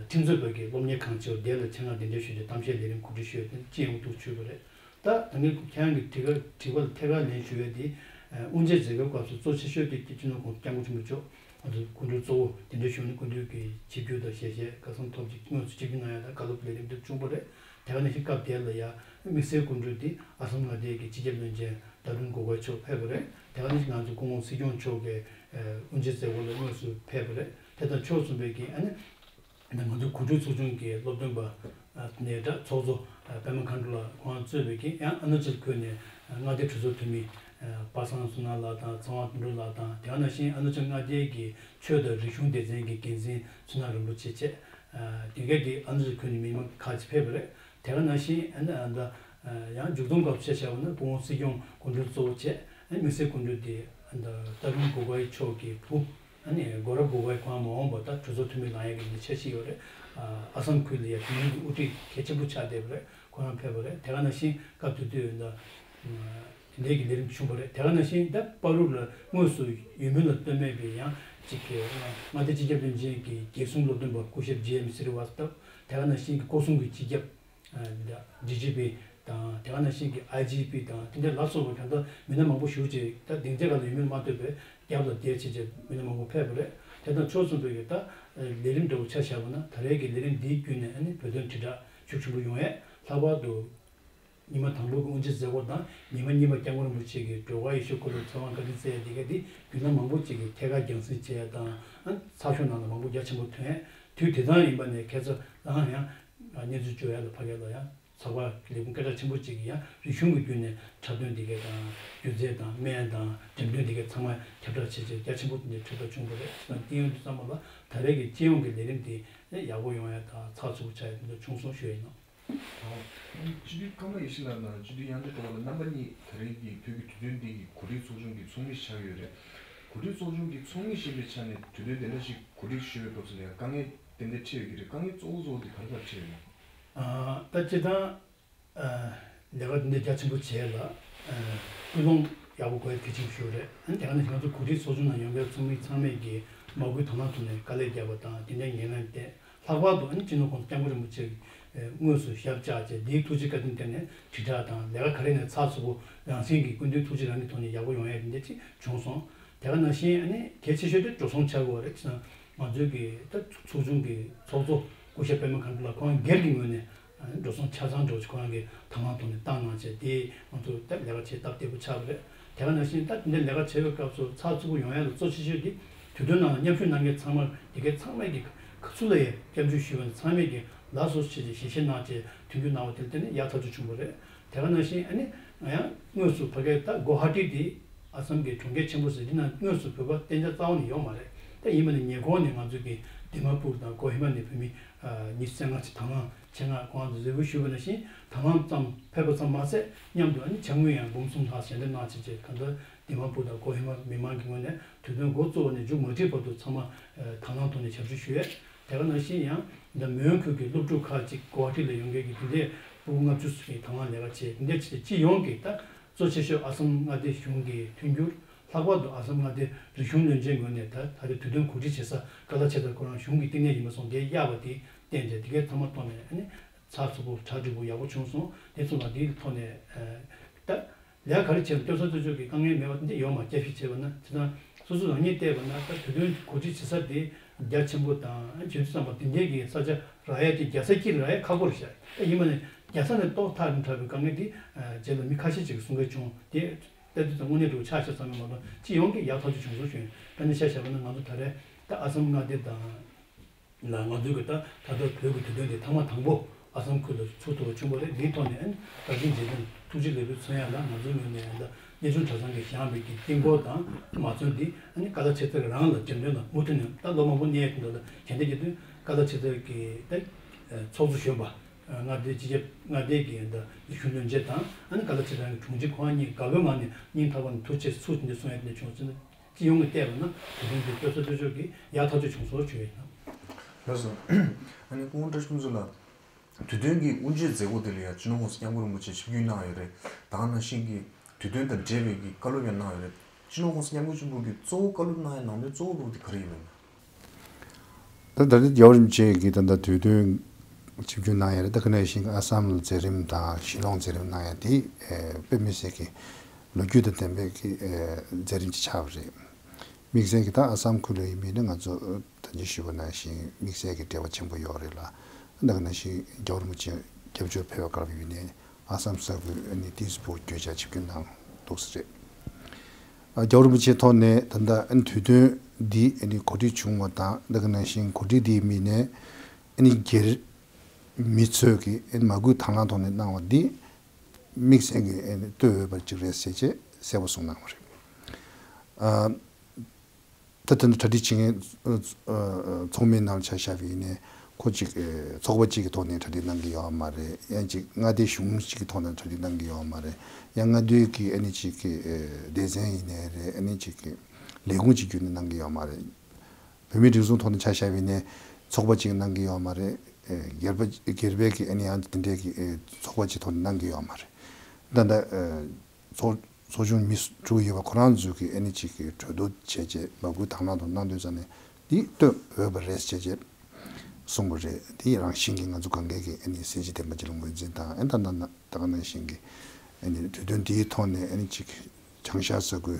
ཁྲིམས་རྩོད་པ་གི་སློབ་གཉེར་ཁང་ཆེ་བ་དེ་ལ་ཆེད་མངགས་གདན་འདྲེན་ཞུས་ཏེ་གཏམ་བཤད་ལས་རིམ་གོ་སྒྲིག་ཞུས་ཏེ་སྤྱི་ཡོངས་ཐུགས་ཆུད་པ་རེད། ད་ད་ངས་ཁྱེད་རང་གི་དྲི་བ་དྲི་བ་ལ་ཐད་ཀར་ལན་ཞུ་ཡས་དེ། དབུ་འབྱེད་མཛད་སྒོའི་སྐབས་སུ་གཙོ་ཆེ་ཤོས་དེ་སྤྱི་ནོར་༸གོང་ས་༸སྐྱབས་མགོན་ཆེན་པོ་མཆོག་ང་ཚོ་སྐུ་མགྲོན་གཙོ་བོ་གདན་འདྲེན་ཞུས་ནས་སྐུ་མདུན་གྱི་ཆིབས་བསྒྱུར་དང་ཞལ་བཞེས་སྐལ་བཟང་ཐོབ་ཀྱིས་དངོས་སུ་ཆིབས་བསྒྱུར་གནང་ཡ་དང་བཀའ་སློབ་ལས་རིམ་དེ་བྱུང་བ་རེད། དེ་ག་ནང་བཞིན་སྐབས་དེ་ལ་ཡང་དམིགས་བསལ་སྐུ་མགྲོན་དེ་ཨ་སམ་མངའ་སྡེ་གི་སྤྱི་ཁྱབ་བློན་ཆེན་ཏ་རུན་གོ་གོའི་མཆོག་ཕེབས་པ་རེད། དེ་ག་ནང་བཞིན་ང་ཚོ་སྐུ་ངོ་སྲིད་སྐྱོང་མཆོག་གིས་དབུ་འབྱེད་མཛད་སྒོ་ལ་དངོས་སུ་ཕེབས་པ་རེད། དེ་དང་ཕྱོགས་མཚུངས་པའི་གི་ཨ་ནི། ང་ཚོ་གོ་སྒྲིག་ཚོགས་ཆུང་གི་སློབ་སྟོན་པ་ནས་གྲྭ་ཚོགས་གཙོ་པད་མ་མཁའ་འགྲོ་ལགས་ཁོང་གཙོས་པའི་གི་ཡང་ཨ་རུ་ན་ཅལ་ཁུལ་ནས་མངའ་སྡེ་གྲོས་ཚོགས་འཐུས་མི་པ་སངས་བསོད་ནམས་ལགས་དང་ཚེ་དབང་དོན་གྲུབ་ལགས་དང་། དེ་ག་ནང་བཞིན་ཨ་རུ་ན་ཅལ་མངའ་སྡེའི་གི་ཆོས་དང་རིག་གཞུང་སྡེ་ཚན་གྱི་འགན་འཛིན་བསོད་ནམས་རིན་པོ་ཆེ་བཅས། དེ་གའི་གི་ཨ་རུ་ན་ཅལ་ཁུལ་ནས་མི་མང་ཁག་ཅིག་ཕེབས་པ་རེད། དེ་ག་ནང་བཞིན་ཨ་ནི་ཨ་ད་ཡང་མཇུག་སྡོམ་སྐབས་སུ་ཆ་བཞག་པ་ན་སྐུ་ངོ་སྲིད་སྐྱོང་སྐུ་མགྲོན་གཙོ་བོ་བྱས། དམིགས་བསལ་སྐུ་མགྲོན་དེ་ཏ་རུན་གོ་གོའི་མཆོག་གི་བུ། ཨ་ནི་གོ་ར་གོ་གོའི་ཁོང་མ་འོངས་པ་ད་གྲོས་ཚོགས་འཐུས་མི་ལངས་ཡག་གི་འཆར་གཞི་ཡོད་རེད། ཨ་སམ་ཁུལ་ལ་ཡ་དེ་རིང་གི་དབུ་ཁྲིད་གལ་ཆེན་པོ་ཆགས་བསྡད་པ་རེད། ཁོ་རང་ཕེབས་པ་རེད། དེ་ག་ནང་བཞིན་སྐབས་དེ་དུས་ད་དེ་འདྲའི་གི་ལས་རིམ་བྱུང་བ་རེད། དེ་ག་ནང་བཞིན་ད་བར་དུ་ལ་དངོས་སུ་ཡུལ་མི་ལ་ལྟོས་མེད་པའི་ཡང་གཅིག་གི་མངའ་སྡེ་སྤྱི་ཁྱབ་བློན་ཆེན་གྱི་རྒྱལ་སྲུང་སློབ་སྟོན་པ་སྐུ་ཞབས་ཇེ་ཨེམ་སི་རི་ཝ་སྟབ། དེ་ག་ནང་བཞིན་གྱི་སྐོར་སྲུང་གི་སྤྱི་ཁྱབ་ཨ་ཌི་ཇི་པི་དང་། དེ་ག་ནང་བཞིན་གྱི་ཨའི་ཇི་པི་དང་དེ་འདྲ་ལ་སོགས་པ་གང་ལྟར་མི་སྣ་མང་པོ་ཞེ་པོ་ཅིག་ད་སྡིངས་ཆའི་སྒང་ལ་ཡོད་མེད་མ་ལྟོས་པའི་རྒྱབ་ལ་བསྡད་བྱས་བྱས་མི་སྣ་མང་པོ་ཕེབས་པ་རེད། དེ་དང་ཕྱོགས་མཚུངས་པའི་གི་ད་ལས་རིམ་འདྲ་བོ་ཆ་བཞག་པ་ན་ད་རེས་ཀྱི་ལས་རིམ་འདིའི་བརྒྱུད་ནས་ཨ་ནི་བོད་དོན་དྲིལ་བསྒྲགས་ཤུགས་ཆེན་པོ་ཡོང་ཡས། ལྷག་པར་དུ་ཉི་མ་དང་པོ་གི་དབུ་འབྱེད་མཛད་སྒོ་དང་ཉི་མ་གཉིས་པ་སྐྱབས་མགོན་རིན་པོ་ཆེ་གི་སྒྲོལ་དཀར་ཡེ་ཤེས་འཁོར་ལོའི་ཚེ་དབང་བཀའ་དྲིན་སྩལ་ཡས་དེ་ག་དེ་རྒྱུན་ལམ་མང་པོ་ཅིག་གི་ཐད་ཀར་རྒྱང་སྲིང་བྱེད་ཡས་དང་། ཨ་ཚགས་ཤོག་ནང་ལ་མང་པོ་རྒྱ་ཆེན་པོ་ཐོན་ཡས། དུས་དེ་དང་ཡིན་པ་ནས་ཁ་སང་ལའང་ཡང་གནས་ཚུལ་བཅོས་ཡ་ལ་ཕ་གི་ལ་ཡང་ཚོགས་པ་ལས་ཁུངས་སྐད་གྲགས་ཆེན་པོ་ཅིག་གིས་ཡང་རིག་གཞུང་གི་བརྒྱུད་ནས་འཁྲབ་སྟོན་འདི་གས་དང་སྒྱུ་རྩལ་དང་སྨན་དང་འགྲེམས་སྟོན་འདི་གས་ཚང་མ་ཁྱབ་བསྒྲགས་བྱེད་ཆེད་རྒྱ་ཆེན་པོ་འདི་གྲུབ་པ་བྱུང་བ་རེད། སྤྱི་ཡོངས་དུ་བསམ་པ་ལ་ད་རེས་ཀྱི་སྤྱི་ཡོངས་ཀྱི་ལས་རིམ་འདི་ཡག་པོ་ཡོང་ཡ་དང་ཚགས་ཚུད་པོ་ཆགས་ཡ་འདི་ཚོ་བྱུང་སོང་ཞུ་ཡ་ཡིན་ནོ། སྤྱི་འཐུས་ཀརྨ་ཡེ་ཤེས་ལགས་དང་སྤྱི་འཐུས་དབྱངས་ཅན་སྒྲོལ་དཀར་ལགས་རྣམ་པ་གཉིས་ད་རེས་ཀྱི་བོད་ཀྱི་དུས་སྟོན་འདི་གི་གོ་སྒྲིག་ཚོགས་ཆུང་གི་ཚོགས་མི་ཆགས་ཡོད་རེད། གོ་སྒྲིག་ཚོགས་ཆུང་གི་ཚོགས་མི་ཞིག་ཡིན་པའི་ཆ་ནས་དུས་སྟོན་དེ་འདྲ་ཞིག་གོ་སྒྲིག་ཞུ་བའི་སྐབས་སུ་ལ་ཡང་དཀའ་ངལ་དེ་འདྲ་འཕྲད་ཡོད་ཀྱི་རེད། དཀའ་ངལ་གཙོ་བོ་གཙོ་བོ་དེ་ག་རེ་ག་རེ་འཕྲད་ཡོད་ན། ཨ་ད་སྤྱིར་བཏང་ཨ་ལས་ཀ་འདི་འདྲ་རྒྱ་ཆེན་པོ་བྱས་ལ། ཨ་སྐུལ་སློང་ཡག་པོ་དགོས་ཡ་གལ་ཆེན་པོ་ཞིག་རེད། ཨ་ནི་དེ་ག་ནང་བཞིན་ང་ཚོ་གོ་སྒྲིག་ཚོགས་ཆུང་ནང་ཡོང་མཁན་ཚོགས་མི་ཚང་མས་ཀྱིས་མ་བསྐུལ་དང་བླངས་ཐོག་ནས་དཀའ་ལས་བརྒྱབ་པ་དང་དེ་འདྲའི་ངན་ལན་བསྟན། ལྷག་པར་དུ་ཨ་ནི་སྤྱི་ནོར་༸གོང་ས་༸སྐྱབས་མགོན་རིན་པོ་ཆེ་གིས་དངོས་སུ་ཞབས་བཅགས་བྱས་འདིའི་ཐུགས་རྗེ་བཀའ་དྲིན་དེ་ནས་དྲིལ་བསྒྲགས་དང་ལས་ཀ་ག་རེ་ནས་ཚགས་ཚུད་པོ་རང་བཞིན་གྱི་སྐུ་མདུན་ཐུགས་རྗེ་རང་གི་ཐོག་ནས་ཡག་པོ་ཡོང་ཡ་དེ་འདྲ་ཅིག་བྱུང་སོང་། དེ་ག་ནང་བཞིན་ཨ་ནི་གལ་ཆེ་ཤོས་དེ་འགྲོ་སོང་ཆགས་ཀྱི་ཡོད་རེད། བྱས་ཙང་ང་ཚོའི་གི་ད་ཚོགས་ཆུང་གི་ཚོགས་གཙོ་སྐུ་ཞབས་པད་མ་མཁའ་འགྲོ་ལགས་ཁོང་སྒེར་གྱི་ངོས་ནས་འགྲོ་སོང་ཆ་ཚང་འགྲོ་ཆེད་ཁོ་རང་གིས་དང་བླངས་ཐོག་ནས་བཏང་གནང་བྱས་དེ་ང་ཚོ་ད་ལས་ཀ་བྱེད་སྟབས་བདེ་པོ་ཆགས་པ་རེད། དེ་ག་ནང་བཞིན་ད་འདི་ལས་ཀ་བྱེད་པའི་སྐབས་སུ་ཚགས་ཚུད་པོ་ཡོང་ཡ་ལ་གཙོ་ཆེ་ཤོས་དེ་དུས་སྟོན་ནང་ལ་མཉམ་ཞུགས་གནང་མཁན་ཚང་མར་དེ་གའི་ཚང་མས་ཀྱི་སུ་ལ་ཡང་སྐྱབས་འཇུག་ཞུས་པ་ན་ཚང་མས་ཀྱི་ལགས་སོ་ཞེས་ཞལ་བཞེས་གནང་བྱས་མཐུན་འགྱུར་གནང་བ་དེ་ལ་བརྟེན་ནས་ཡག་ཐག་ཆོད་བྱུང་བ་རེད། དེ་ག་ནང་བཞིན་ཨ་ནི་ང་ཡང་དངོས་སུ་ཕ་གའི་ད་གོ་ཧ་ཊི་དེ་ཨ་སམ་གྱི་གྲོང་ཁྱེར་ཆེན་པོ་ཟེར་འདི་ན་དངོས་སུ་བོད་པ་གཏན་འཇགས་རྩ་བ་ནས་ཡོད་མ་རེད། ད་ཡིན་པ་ནི་ཉེ་འཁོར་ནས་ང་ཚོ་གི་དི་མ་པུར་དང་གོ་ཧི་མ་ནས་བོད་མི་ཉི་ཤུ་རྩ་ལྔ་ཅིག་དང་བླངས་ཆེད་མངགས་ཁོང་ཚོ་འཛུལ་ཞུགས་ཞུས་པ་ནང་བཞིན་དང་བླངས་ཙམ་ཕེབས་པ་ཙམ་མ་ཟད་མཉམ་དུ་ཨ་ནི་ཕྱག་དངུལ་ཡང་འབུམ་གསུམ་ལྷག་ཞལ་འདེབས་གནང་བྱས་བྱས་གང་ལྟར་དི་མ་པུར་དང་གོ་ཧི་མ་མི་མང་གི་ངོས་ནས་དུས་སྟོན་འགོ་གཙོ་བོ་ནས་མཇུག་མ་སྒྲིལ་བར་དུ་ཚང་མ་དང་བླངས་ཐོག་ནས་ཞབས་ཞུ་ཞུས་ཡོད། དེ་ག་ནང་བཞིན་ཡང་འདི་མོན་ཁུལ་གྱི་སློབ་ཕྲུག་ཁག་ཅིག་གོ་ཧ་ཊི་ལ་ཡོང་མཁན་གྱི་དེ་འདྲའི་ཕྲུ་གུ་ལྔ་བཅུ་ཙམ་གྱིས་དང་བླངས་ལས་ཀ་བྱས། དེ་འདྲའི་ཆེད་དུ་སྤྱི་ཡོངས་ཀྱི་ད་གཙོ་ཆེ་ཤོས་ཨ་སམ་མངའ་སྡེ་གཞུང་གི་མཐུན་འགྱུར། ལྷག་པར་དུ་ཨ་སམ་མངའ་སྡེ་རིག་གཞུང་བློན་ཆེན་ངོས་ནས་ད་ད་རེས་དུས་སྟོན་གོ་སྒྲིག་བྱེད་ས་ཀ་ལ་ཆེ་ཐར་ཁོ་རང་གཞུང་གི་བསྟི་གནས་ཡིན་པ་སོང་དེ་གཡར་བ་དེ་བརྟེན་ཏེ་དེ་གའི་ཚང་མ་ཐོག་ནས་ཨ་ནི་ཚགས་ཚུད་པོ་གྲ་སྒྲིག་པོ་ཡག་པོ་བྱུང་སོང་། དེ་ཚོ་ལ་དེའི་ཐོག་ནས་ད། ལས་ཀ་ག་རེ་བྱས་ན་སྟོན་ས་སྟོན་ཕྱོགས་ཀྱི་དཀའ་ངལ་མེད་པ་འདི་ཡོད་མ་རྒྱ་ཞིག་བྱས་པ་ན་དེ་དང་སོ་སོ་རང་ཉིད་བལྟས་པ་ན་ད་དུས་སྟོན་གོ་སྒྲིག་བྱེད་ས་དེ་རྒྱ་ཆེན་པོ་དང་བྱེད་དུས་ཙམ་པ་དེ་འདྲའི་གི་ས་ཆ་རག་ཡ་དེ་རྒྱ་ས་གཅིག་རག་ཡ་ཁག་པོ་རེད་ཤག་ད་ཡིན་པ་ནི་རྒྱ་ས་ནས་ཏོག་ཐག་རིང་དྲགས་པའི་དཀའ་ངལ་དེ་རྗེས་ལ་མི་ཁ་ཤས་ཅིག་གིས་གསུང་མཁན་བྱུང་དེ་ལྟ་དུས་ཙམ་དངོས་གནས་འགྲོ་ཆགས་ཤག་བསམ་ཡོད་མ་གཏོགས་སྤྱི་ཡོངས་ཀྱི་ཡག་ཐག་ཆོད་བྱུང་སོང་ཞུ་ཡིན། ད་ནི་ཆ་བཞག་པ་ན་ང་ཚོ་ད་རེས་ད་ཨ་སམ་མངའ་སྡེ་དང་། ལ་ང་ཚོའི་གི་ད་ད་ལྟ་བོད་ཀྱི་དུས་སྟོན་དེ་ཐེངས་མ་དང་པོ་ཨ་སམ་ཁུལ་དུ་ཚུགས་ཐུབ་པ་བྱུང་བ་རེད། འདིའི་ཐོག་ནས་ཨ་ནི་བཀའ་དྲིན་རྗེས་དྲན་ཐུགས་རྗེ་ལེགས་འབུལ་མཚོན་ཡ་ལ་ང་ཚོའི་ངོས་ནས་ད་གནས་ཆུང་གྲྭ་ཚང་གིས་བཞེངས་པའི་གི་རྟིང་སྐོར་དང་མ་ཚོན་འདི་ཨ་ནི་ཀ་ལ་ཆེ་ཐར་རང་ལ་འགྲེམས་སྟོན་ལ་མུ་མཐུད་ནས་ད་ལོ་མང་པོ་གནས་ཡོད་འདུག་ད་གཞན་དེ་གི་དུས་ཀ་ལ་ཆེ་ཐར་གི་ད་ ཚོགས་གཙོ་གཞོན་པ། མངའ་སྡེའི་སྤྱི་ཁྱབ་མངའ་སྡེ་གི་ད་གཞུང་དོན་ཆེད་དང་ཨ་ནི་ཀ་ལ་ཚེ་རིང་གི་དྲུང་ཆེ་ཁོང་གཉིས་དགའ་པོའི་ངང་ནས་སྙིང་ཐག་པ་ནས་ཐུགས་རྗེ་ཆེ་ཟེར་གསུངས་ཡ་དེ་འདྲ་བྱུང་ཟེར་ན། སྤྱི་ཡོངས་ཀྱི་བལྟས་པ་ན་དེ་རིང་འདི་སྟོད་ས་སྟོད་ཕྱོགས་ཀྱི་ཡག་ཐག་ཆོད་བྱུང་སོང་ཞུ་ཡ་ཡིན། ལགས་སོ། ཨ་ནི་སྐུ་ངོ་བཀྲ་ཤིས་ཕུན་ཚོགས་ལགས། དུས་སྟོན་གྱི་དབུ་འབྱེད་མཛད་སྒོ་དེ་ལ་ཡང་སྤྱི་ནོར་༸གོང་ས་༸སྐྱབས་མགོན་རིན་པོ་ཆེ་ཆིབས་བསྒྱུར་གནང་ཡོད་རེད། ད་ག་ནང་བཞིན་གྱི་དུས་སྟོན་དང་འབྲེལ་བའི་གི་བཀའ་སློབ་ཡང་གནང་ཡོད་རེད། སྤྱི་ནོར་༸གོང་ས་༸སྐྱབས་མགོན་ཆེན་པོ་གིས་གཙོ་བོ་བཀའ་སློབ་གནང་ཡ་ནང་དོན་གཙོ་བོ་དེ་ག་རེ་ཡིན་མིན། ད་ད་ལྟ་རྒྱལ་བ་རིན་པོ་ཆེ་གིས་ད་ལྟ་དུས་སྟོན་ཆིབས་བསྒྱུར་གནང་ཡ་རེད། ད་ག་ནང་བཞིན་ཨ་སམ་ལ་མཛད་རིམ་དང་ཞི་ལོང་མཛད་རིམ་གནང་ཡ་དེ་དཔེ་མི་སྲིད་ཀྱི་ལོ་རྒྱུས་དང་ལྡན་པའི་གི་མཛད་རིམ་ཅིག་ཆགས་པ་རེད། དམིགས་བསལ་གྱི་ད་ཨ་སམ་ཁུལ་ལ་ཡིན་པས་ན་ང་ཚོ་ད་གིན་ཞུས་པ་ནང་བཞིན་དམིགས་བསལ་གྱི་འབྲེལ་བ་ཆེན་པོ་ཡོད་རེད་ལ། ད་ག་ནང་བཞིན་རྒྱལ་བ་རིན་པོ་ཆེ་སྐྱབས་བཅོལ་ཕེབས་པའི་སྐབས་ཡིན་ནའི་ཨ་སམ་ས་ཁུལ་ཨ་ནི་ཏིས་པུར་བརྗོད་བྱ་ཆིབས་བསྒྱུར་གནང་འདུག་ས་རེད། ཨ་རྒྱལ་བ་རིན་པོ་ཆེའི་ཐོག་ནས་ད་ལྟ་ཨ་ནི་དུས་སྟོན་འདི་ཨ་ནི་གོ་སྒྲིག་བྱུང་བ་དང་ད་ག་ནང་བཞིན་གོ་སྒྲིག་འདིའི་དམིགས་ནས་ཨ་ནི་སྒེར་མི་ཚོས་ཀྱི་ཨ་ནི་མ་བསྐུལ་དང་བླངས་ཐོག་ནས་གནང་བ་འདི་དམིགས་བསལ་གྱི་ཨ་ནི་ལྟོས་འོས་པ་ཅིག་རེད་ཟེར་བྱས་གསལ་པོ་གསུངས་གནང་བ་རེད། ཨ། ད་ལྟ་གྲ་སྒྲིག་བྱེད་མཁན་ཚོགས་མི་ནང་ཆ་བཞག་པ་ཡིན་ནའི་ཁོ་གཅིག་ཚོགས་པ་གཅིག་གི་ཐོག་ནས་གྲ་སྒྲིག་གནང་གི་ཡོད་མ་རེད། ཡང་གཅིག་མངའ་སྡེ་གཞུང་གཅིག་གི་ཐོག་ནས་གྲ་སྒྲིག་གནང་གི་ཡོད་མ་རེད། ཡང་མངའ་སྡེའི་གི་ཨ་ནི་གཅིག་གི་སྡེ་ཚན་ཡིན་ནའི་རེད། ཨ་ནི་གཅིག་གི་ལས་ཁུངས་གཅིག་བརྒྱུད་ནས་གནང་གི་ཡོད་མ་རེད། བོད་མིའི་སྒྲིག་འཛུགས་ཐོག་ནས་ཆ་བཞག་པ་ཡིན་ནའི་ཚོགས་པ་གཅིག་གནང་གི་ཡོད་མ་རེད། སྒེར་པ་སྒེར་པའི་གི་ཨ་ནི་ཡང་དེ་འདྲའི་གི་ཚོགས་པ་གཅིག་ཐོག་ནས་གནང་གི་ཡོད་མ་རེད། ད་ལྟ་ཚོགས་ཚོགས་ཆུང་མི་དྲུག་ཡོད་པ་ཁོ་རང་ཚོས་ཀྱི་ཨ་ནི་གཅིག་གི་གྲོས་བསྡུར་བྱས་རྗེས་མ་བསྐུལ་དང་བླངས་ཐོག་གནང་དུས་ཙམ་ནས་འདི་ལྟོས་འོས་པ་རེད་ཟེར་བྱས་གསུངས་པ་རེད། དེ་རང་བཞིན་གྱིས་ང་ཚོ་གང་གའི་གི་ཨ་ནི་གསལ་བྱེད་ལྡན་པ་ཅིག་ལ་ངོས་འཛིན་དང་ཨ་ད་ད་ད་ག་ནང་བཞིན་གྱི་ཨ་ནི་དུས་སྟོན་འདིའི་ཐོག་ནས་ཨ་ནི་གཅིག་བྱང་ཤར་ས་ཁུལ་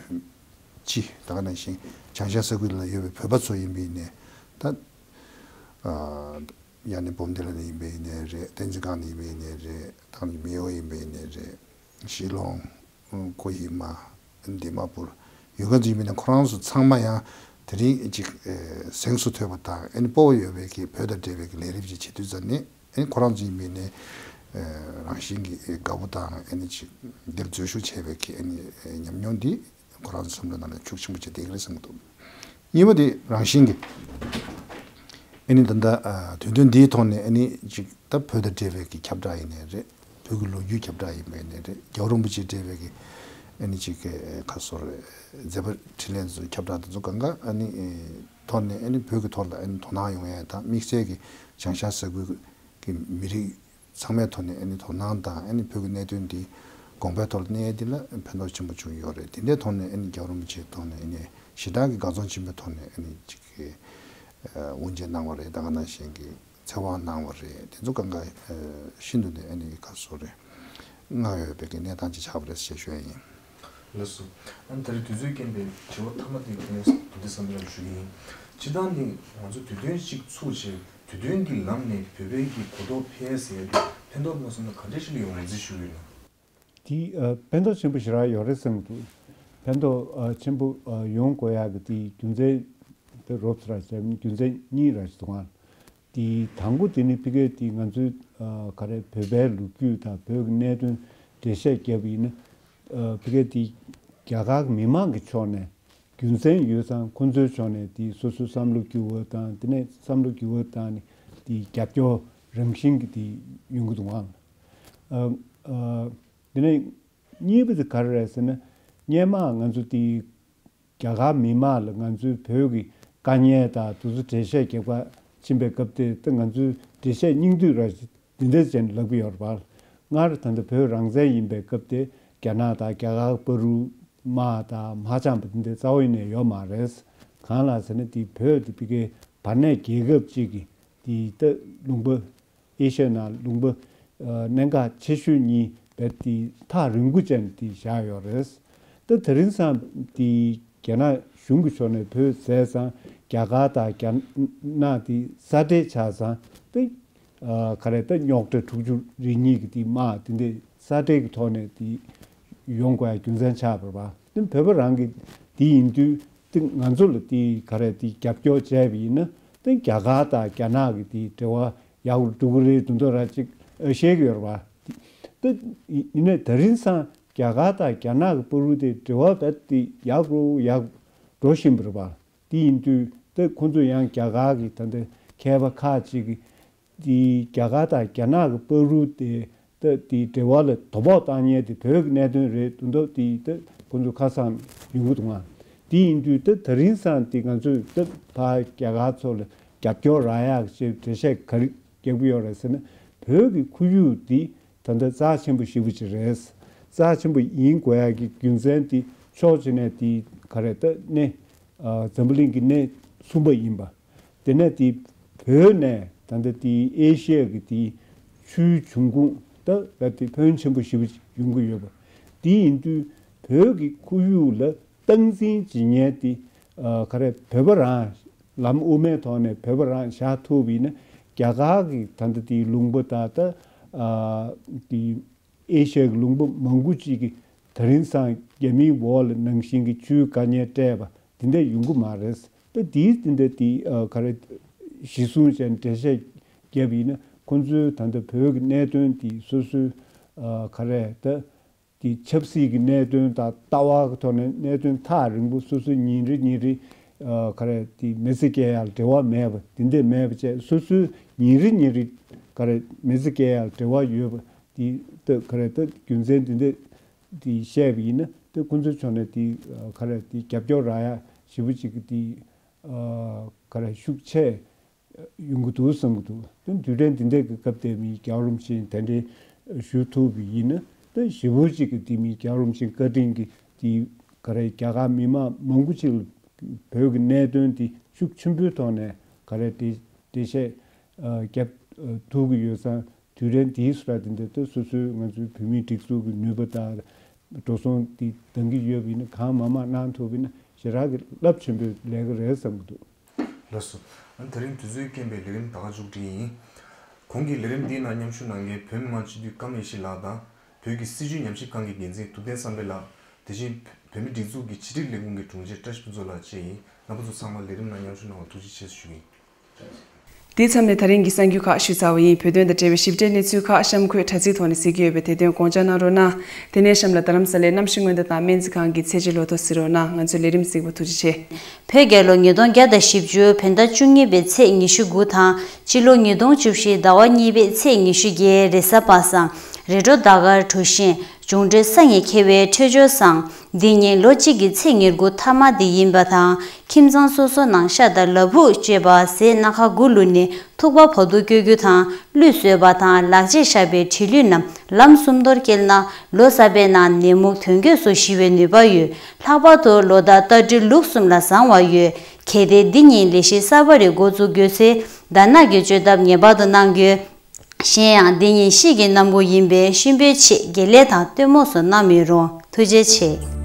སྤྱི་ད་ག་ནང་བཞིན་བྱང་ཤར་ས་ཁུལ་ལ་ཡོད་པའི་བོད་པ་ཚོ་ཡིན་པ་ཡིན་ནའི་ད་ཡང་ནི་འབུམ་སྡེ་ལ་ཡིན་པ་ཡིན་ནའི་རེད། བསྟན་འཛིན་སྒང་ནས་ཡིན་པ་ཡིན་ནའི་རེད། ད་ག་ནང་བཞིན་མེའོ་ཡིན་པ་ཡིན་ནའི་རེད། ཞི་ལོང་། ཀོ་ཧི་མ། དི་མ་པུར། ཡུལ་ག་ཚོད་ཡིན་པ་ཡིན་ན་ཁོ་རང་ཚོ་ཚང་མ་ཡང་དེ་རིང་ཅིག་གཟེངས་སུ་ཐོན་པ་དང་ཨ་ནི་སྤོབས་པ་ཡོད་པའི་གི་བོད་དང་འབྲེལ་བའི་གི་ལས་རིམ་ཅིག་བྱེད་དུས་ཙམ་ནས་ཨ་ནི་ཁོ་རང་ཚོ་ཡིན་པ་ཡིན་ནའི་རང་བཞིན་གྱི་དགའ་པོ་དང་ཨ་ནི་ཅིག་འདིར་འཛུལ་ཞུགས་བྱས་པའི་གི་ཨ་ནི་ཉམས་མྱོང་འདི་ཁོ་རང་ཚོ་བསམ་བློ་ནང་ལ་ཤུགས་ཆེན་པོ་བྱས་བསྡད་ཀྱི་རེད་བསམ་གྱི་འདུག་གཉིས་པ་དེ་རང་བཞིན་གྱི་ཨ་ནི་ད་ལྟ་དུས་སྟོན་འདིའི་ཐོག་ནས་ཨ་ནི་ཅིག་ད་བོད་དང་འབྲེལ་བའི་གི་ཁྱབ་བསྒྲགས་ཡིན་ནའི་རེད། བོད་ཀྱི་ལོ་རྒྱུས་ཁྱབ་བསྒྲགས་ཡིན་པ་ཡིན་ནའི་རེད། རྒྱལ་བ་རིན་པོ་ཆེ་འབྲེལ་བའི་གི་ཨ་ནི་ཅིག་གི་ཁ་སོར་མཛད་པ་འཕྲིན་ལས་ཚོའི་ཁྱབ་བསྒྲགས་དེ་ཚོ་གང་ག་ཨ་ནི་ཐོག་ནས་ཨ་ནི་བོད་ཀྱི་ཐོག་ལ་ཨ་ནི་དོ་སྣང་ཡོང་ཡ་དང་དམིགས་བསལ་གྱི་བྱང་ཤར་ས་ཁུལ་གྱི་མི་རིགས་ཚང་མའི་ཐོག་ནས་ཨ་ནི་དོ་སྣང་དང་ཨ་ནི་བོད་ཀྱི་གནད་དོན་འདི་དགོངས་པའི་ཐོག་ལ་གནས་ཡ་འདི་ལ་ཕན་ཐོགས་ཆེན་པོ་བྱུང་ཡོད་རེད། དེ་འདྲའི་ཐོག་ནས་ཨ་ནི་རྒྱལ་བ་རིན་པོ་ཆེའི་ཐོག་ནས་ཨ་ནི་ཞེ་དྲག་གི་དགའ་ཚོར་ཆེན་པོའི་ཐོག་ནས་ཨ་ནི་ཅིག་གི་དབུ་འབྱེད་གནང་བ་རེད། ད་ག་ནང་བཞིན་གྱི་ཚེ་དབང་གནང་བ་རེད། དེ་ཚོ་གང་ག་ཤིན་ཏུ་ནས་ཨ་ནི་ག་སོ་རེད། བསྔགས་ཡོད་པའི་གི་གནས་སྟངས་ཅིག་ཆགས་པ་རེད་ཞེས་ཞུ་ཡ་ཡིན། ལགས་སོ། ཨ་ནི་ད་རེས་དུས་ཚོད་རྐྱེན་པས་དྲི་བ་མཐའ་མ་དེ་ཁོང་འདི་བསམ་པ་ལ་ཞུ་གི་ཡིན། སྤྱིར་བཏང་ནི་ང་ཚོ་དུས་སྟོན་ཞིག་ཚུགས་རྗེས་དུས་སྟོན་གྱི་ལམ་ནས་བོད་པའི་གི་གོ་རྟོགས་འཕེལ་ཟེར་ཡ་དེ་ཕན་ཐོགས་མ་སོང་ན་ག་འདྲ་ཞིག་ལ་ཡོང་རེད་ཅེས་ཞུ་གི་ཡོད་ན། དེ་ཨ་ཕན་ཐོགས་ཆེན་པོ་ཞེ་དྲག་ཡོད་རེད་བསམ་གྱི་འདུག་ཕན་ཐོགས་ཨ་ཆེན་པོ་ཨ་ཡོང་དགོས་ཡག་གི་དེའི་རྒྱུ་མཚན་དེ་རོབ་ཙམ་ར་བྱས་རྒྱུ་མཚན་གཉིས་ར་ཞིག་འདུག་ཨང་། དེའི་དང་པོ་དེ་ནི་ཕ་གིའི་དེ་ང་ཚོའི་ཨ་ག་རེ་བོད་པའི་ལོ་རྒྱུས་དང་བོད་ཀྱི་གནད་དོན་འགྲེལ་བཤད་བརྒྱབ་པ་ཡིན་ན་ཨ་ཕ་གིའི་དེ་རྒྱ་གར་གྱི་མི་མང་གི་ཕྱོགས་ནས་རྒྱུ་མཚན་ཡོད་ཙང་ཁོ་ཚོའི་ཕྱོགས་ནས་དེ་སོ་སོའི་བསམ་བློ་འགྱུར་བ་དང་དེ་ནས་བསམ་བློ་འགྱུར་བ་དང་ནི་དེ་རྒྱབ་སྐྱོར་རང་བཞིན་གྱི་དེ་ཡོང་གི་འདུག་ཨང་། ཨ་ཨ་དེ་ནས་གཉིས་པ་དེ་ག་རེ་རེད་ཟེར་ན། སྔོན་མ་ང་ཚོ་དེ་རྒྱ་གར་མི་མང་ལ་ང་ཚོའི་བོད་ཀྱི་དཀའ་ངལ་དང་དེ་ཚོ་འགྲེལ་བཤད་རྒྱག་པ་ཕྱིན་པའི་སྐབས་དེ་ད་ང་ཚོའི་འགྲེལ་བཤད་སྙིང་བསྡུས་ར་འདི་འདྲ་ཅན་ལབ་ཀྱི་ཡོད་རེད་པ། སྔར་ད་ལྟ་བོད་རང་བཙན་ཡིན་པའི་སྐབས་དེ་རྒྱ་ནག་དང་རྒྱ་གར་བར་དུ་དམག་དང་མ་འཆམ་པ་འདི་འདྲ་རྩ་བ་ཡིན་ནས་ཡོད་མ་རེད། གང་ལགས་ཟེར་ན་དེ་བོད་དེ་ཕ་གིའི་བར་གནས་རྒྱལ་ཁབ་ཅིག་གི་དེ་ད་ལུང་པ། ཨེ་ཤ་ཡའི་ནང་ལུང་པ་ཨ་གནད་འགག་ཆེ་ཤོས་གཉིས་བོད་དེ་ཐག་རིང་པོ་ཅན་དེ་བཞག་ཡོད་རེད། ད་དེ་རིང་སང་དེ་རྒྱ་ནག་གཞུང་གི་ཕྱོགས་ནས་བོད་བཙལ་ཙང་རྒྱ་གར་དང་རྒྱ་ནག་དེ་ས་འབྲེལ་ཆགས་ཙང་དེ་ཨ་ག་རེ་ད་རྙོག་དྲ་དྲུག་ཅུ་རེ་གཉིས་ཀྱི་དེ་དམག་དེ་འདྲ་ས་འབྲེལ་གྱི་ཐོག་ནས་དེ་ཡོང་དགོས་ཡ་རྒྱུ་མཚན་ཆགས་པ་རེད་པ། དེ་བོད་པ་རང་གི་དེ་ཡིན་དུས་དེ་ང་ཚོ་ལ་དེ་ག་རེ་དེ་རྒྱབ་སྐྱོར་བྱས་པ་ཡིན་ན་དེ་རྒྱ་གར་དང་རྒྱ་ནག་གི་དེ་འབྲེལ་བ་ཡག་པོ་འགྲོ་གི་རེད་འདུག་འདུག་ར་ཅིག་ཨ་བཤད་ཀྱི་ཡོད་རེད་པ། ད་ཡིན་ནའི་ད་རིང་སང་རྒྱ་གར་དང་རྒྱ་ནག་གི་བར་དུ་དེ་འབྲེལ་བ་རྦད་དེ་ཡག་རུ་ཡག་འགྲོ་བཞིན་པ་རེད་པ། དེ་ཡིན་དུས་ད་ཁོང་ཚོ་ཡང་རྒྱ་གར་གྱི་ད་ལྟ་མཁས་པ་ཁག་ཅིག་གིས་ དེ་རྒྱ་གར་དང་རྒྱ་ནག་གི་བར་དུ་དེ་ད་དེ་འབྲེལ་བ་ལ་དོ་ཕོག་བཏང་མཁན་དེ་བོད་ཀྱི་གནད་དོན་རེད་འདུག་འདུག་དེ་ད་ཁོང་ཚོ་ཁ་སང་ཡོང་གི་འདུག་ང་། དེ་ཡིན་དུས་ད་དེ་རིང་སང་དེ་ང་ཚོས་ད་ཕར་རྒྱ་གར་ཚོ་ལ་རྒྱབ་སྐྱོར་རག་ཡག་ཅེས་འགྲེལ་བཤད་ག་རེ་རྒྱག་གི་ཡོད་རེད་ཟེར་ན། བོད་ཀྱི་ཁོར་ཡུག་འདི་ད་ལྟ་རྩ་ཆེན་པོ་ཞེ་པོ་ཅིག་རེད། རྩ་ཆེན་པོ་ཡིན་དགོས་ཡག་གི་རྒྱུ་མཚན་དེ་ཕྱོགས་གཅིག་ནས་དེ་ག་རེ་ད་གནས་ཨ་འཛམ་བུ་གླིང་གི་གནས་གསུམ་པ་ཡིན་པ། དེ་ནས་དེ་བོད་ནས་ད་ལྟ་དེ་ཨེ་ཤི་ཡ་གི་དེ་ཆུའི་འབྱུང་ཁུངས་ད་ལ་དེ་ཕོན་ཆེན་པོ་ཞེ་པོ་ཅིག་ཡོང་གི་ཡོད་པ། དེ་ཡིན་དུས་བོད་ཀྱི་ཁོར་ཡུག་ལ་སྟངས་འཛིན་བྱེད་མཁན་དེ་ཨ་ག་རེ་བོད་པ་རང་ལམ་དབུ་མའི་ཐོག་ནས་བོད་པ་རང་བཞག་ཐུབ་པ་ཡིན་ན། རྒྱ་གར་གྱི་ད་ལྟ་དེའི་ལུང་པ་དང་ད་ཨ་དེ་ཨེ་ཤི་ཡའི་ལུང་པ་མང་པོ་ཅིག་གིས་ད་རིང་སང་རྒྱ་མིའི་འོག་ལ་ནང་བཞིན་གྱི་ཆུའི་དཀའ་ངལ་སྤྲད་པ་དེ་འདྲ་ཡོང་གི་མ་རེད། ད་དེའི་དེ་འདྲ་དེ་ཨ་ག་རེ་གཞི་བཟུང་བྱས་འགྲེལ་བཤད་བརྒྱབ་པ་ཡིན་ན། ཁོང་ཚོའི་ད་ལྟ་བོད་ཀྱི་གནད་དོན་དེ་སོ་སོའི་ཨ་ག་རེ་ད། དེ་ཆབ་སྲིད་ཀྱི་གནད་དོན་དང་ལྟ་བ་གི་ཐོག་ནས་གནད་དོན་ཐག་རིང་པོ་སོ་སོའི་ཉིན་རེ་ཉིན་རེ་ཨ་ག་རེ་དེ་མི་ཚེ་སྐྱེལ་ཡག་འབྲེལ་བ་མེད་པ་དེ་འདྲས་མེད་པ་བྱས། སོ་སོའི་ཉིན་རེ་ཉིན་རེ་ག་རེ་མི་ཚེ་སྐྱེལ་ཡག་འབྲེལ་བ་ཡོད་པ་དེ་ལྟ་ག་རེ་ལྟ་རྒྱུ་མཚན་དེ་འདྲས་དེ་བཤད་པ་ཡིན་ན། དེ་ཁོང་ཚོའི་ཕྱོགས་ནས་དེ་ག་རེ་དེ་རྒྱབ་སྐྱོར་རག་ཡག་ཞེ་པོ་ཅིག་གི་དེ་ཨ་ག་རེ་ཤུགས་ཆེ་ཡོང་གི་འདུག་བསམ་གྱི་འདུག་དེ་དུས་དྲན་འདི་འདྲའི་གི་སྐབས་དེ་མི་རྒྱལ་བ་རིན་པོ་ཆེ་གདན་འདྲེན་ཞུ་ཐུབ་པ་ཡིན་ན། དེ་ཞེ་པོ་ཅིག་གི་དེ་མི་རྒྱལ་བ་རིན་པོ་ཆེ་བཀའ་དྲིན་གྱི་དེ་ག་རེ་རྒྱ་གར་མི་མང་མང་པོ་ཅིག་ལ་བོད་ཀྱི་གནད་དོན་དེ་ཤུགས་ཆེན་པོའི་ཐོག་ནས་ག་རེ་འགྲེལ་འགྲེལ་བཤད་ཨ་རྒྱབ་ཨ་ཐུབ་ཀྱི་ཡོད་ཙང་། དུས་དྲན་དེའི་སུ་ར་དེ་འདྲ་ད་སོ་སོའི་ང་ཚོའི་བོད་མིའི་སྒྲིག་འཛུགས་ཀྱི་ནུས་པ་དང་འགྲོ་སོང་དེ་འདང་གི་ཡོད་པ་ཡིན་ན། གང་མང་མང་གནང་ཐུབ་པ་ཡིན་ན་ཞེ་དྲག་གི་རླབས་ཆེན་པོའི་ལས་ཀ་རེད་བསམ་གྱི་འདུག་ལགས་སོ། ཨ་ནི་དེ་རིང་དུས་ཚོད་རྐྱེན་པས་ལས་རིམ་ད་ག་མཇུག་སྒྲིལ་ཡིན། གོང་གི་ལས་རིམ་འདིའི་ནང་མཉམ་ཞུགས་གནང་མཁན་བོད་མི་མང་སྤྱི་འཐུས་ཀརྨ་ཡེ་ཤེས་ལགས་དང་། བོད་ཀྱི་སྲིད་བྱུས་ཉམས་ཞིབ་ཁང་གི་འགན་འཛིན་ཐུབ་བསྟན་བསམ་འཕེལ་ལགས། དེ་བཞིན་བོད་མི་སྒྲིག་འཛུགས་ཀྱི་ཕྱི་དྲིལ་ལས་ཁུངས་ཀྱི་དྲུང་ཆེ་བཀྲ་ཤིས་ཕུན་ཚོགས་ལགས་བཅས་ཡིན། རྣམ་པ་ཚོ་ཚང་མ་ལས་རིམ་ནང་མཉམ་ཞུགས་གནང་བར་ཐུགས་རྗེ་ཆེ་ཞུ་གི་ཡིན། དེའི་མཚམས་ནས་ད་རིང་གི་གསར་འགྱུར་ཁག་ཞུས་ཚར་བ་ཡིན། བོད་དོན་དང་འབྲེལ་བའི་ཞིབ་ཕྲའི་གནས་ཚུལ་ཁག་གཤམ་འཁོད་དྲ་ཚིགས་ཐོག་ནས་གཟིགས་ཀྱི་ཡོད་པས། དེ་དོན་དགོངས་འཇགས་གནང་རོགས་གནང་། དེ་ནས་གཤམ་ལ་རྡ་རམ་ས་ལའི་གནམ་གཤིས་སྔོན་བརྡ་དང་སྨན་རྩིས་ཁང་གི་ཚད་གཞི་ལོ་ཐོ་གཟིགས་རོགས་གནང་། ང་ཚོའི་ལས་རིམ་གཟིགས་པར་ཐུགས་རྗེ་ཆེ། བོད་རྒྱལ་ལོ་ཉིས་སྟོང་བརྒྱ་དང་བཞི་བཅུ་བོད་ཟླ་བཅུ་གཉིས་པའི་ཚེས་ཉི་ཤུ་དགུ་དང་། སྤྱི་ལོ་ཉིས་སྟོང་བཅུ་བཞི་ཟླ་བ་གཉིས་པའི་ཚེས་ཉི་ཤུ་བརྒྱད་རེས་གཟའ་པ་སངས། རེས་འགྲོགས་ཟླ་སྐར་གྲུ་བཞི། འབྱུང་འཕྲོད་སངས་རྒྱས་མཁས་པའི་འཕྲོད་སྦྱོར་བཟང་། འདི་ཉིད་ལོ་གཅིག་གི་ཚེས་ཉེར་དགུ་ཐ་མ་འདི་ཡིན་པ་དང་། ཁྱིམ་ཚང་སོ་སོ་ནང་ཤ་དང་ལ་ཕུག་གཅོད་པ་ཟས་སྣ་ཁ་དགུ་བླུགས་ནས་ཐུག་པ་བར་དུ་སྐྱོ་རྒྱུ་དང་། གླུད་གསོལ་བ་དང་ལག་རྗེས་བཞག་པའི་དྲི་གླུད་རྣམས་ལམ་གསུམ་མདོར་བསྐྱལ་ན། ལོ་གསར་པའི་ནང་ནད་མུག་དོན་གྱོས་སོགས་ཞི་བའི་ནུས་པ་ཡོད། ལྷག་པར་དུ་ལོ་ཟླ་རྟ་སྦྲུལ་ལུག་གསུམ་ལ་བཟང་བ་ཡོད། གལ་ཏེ་འདི་ཉིད་ལས་གཞི་གསར་པ་རེ་འགོ་འཛུགས་དགོས་ཚེ། ཟླ་ནག་གི་གཅོད་ཐབས་ངེས་པར་དུ་གནང་དགོས། གཞན་ཡང་འདི་ཉིད་གཤིད་ཀྱི་གནམ་སྒོ་ཡིན་པས་གཤིན་པོའི་ཆེད་དགེ་ལས་དང་སྟོན་མོ་སོགས་གནང་མི་རུང་། ཐུགས་རྗེ་ཆེ།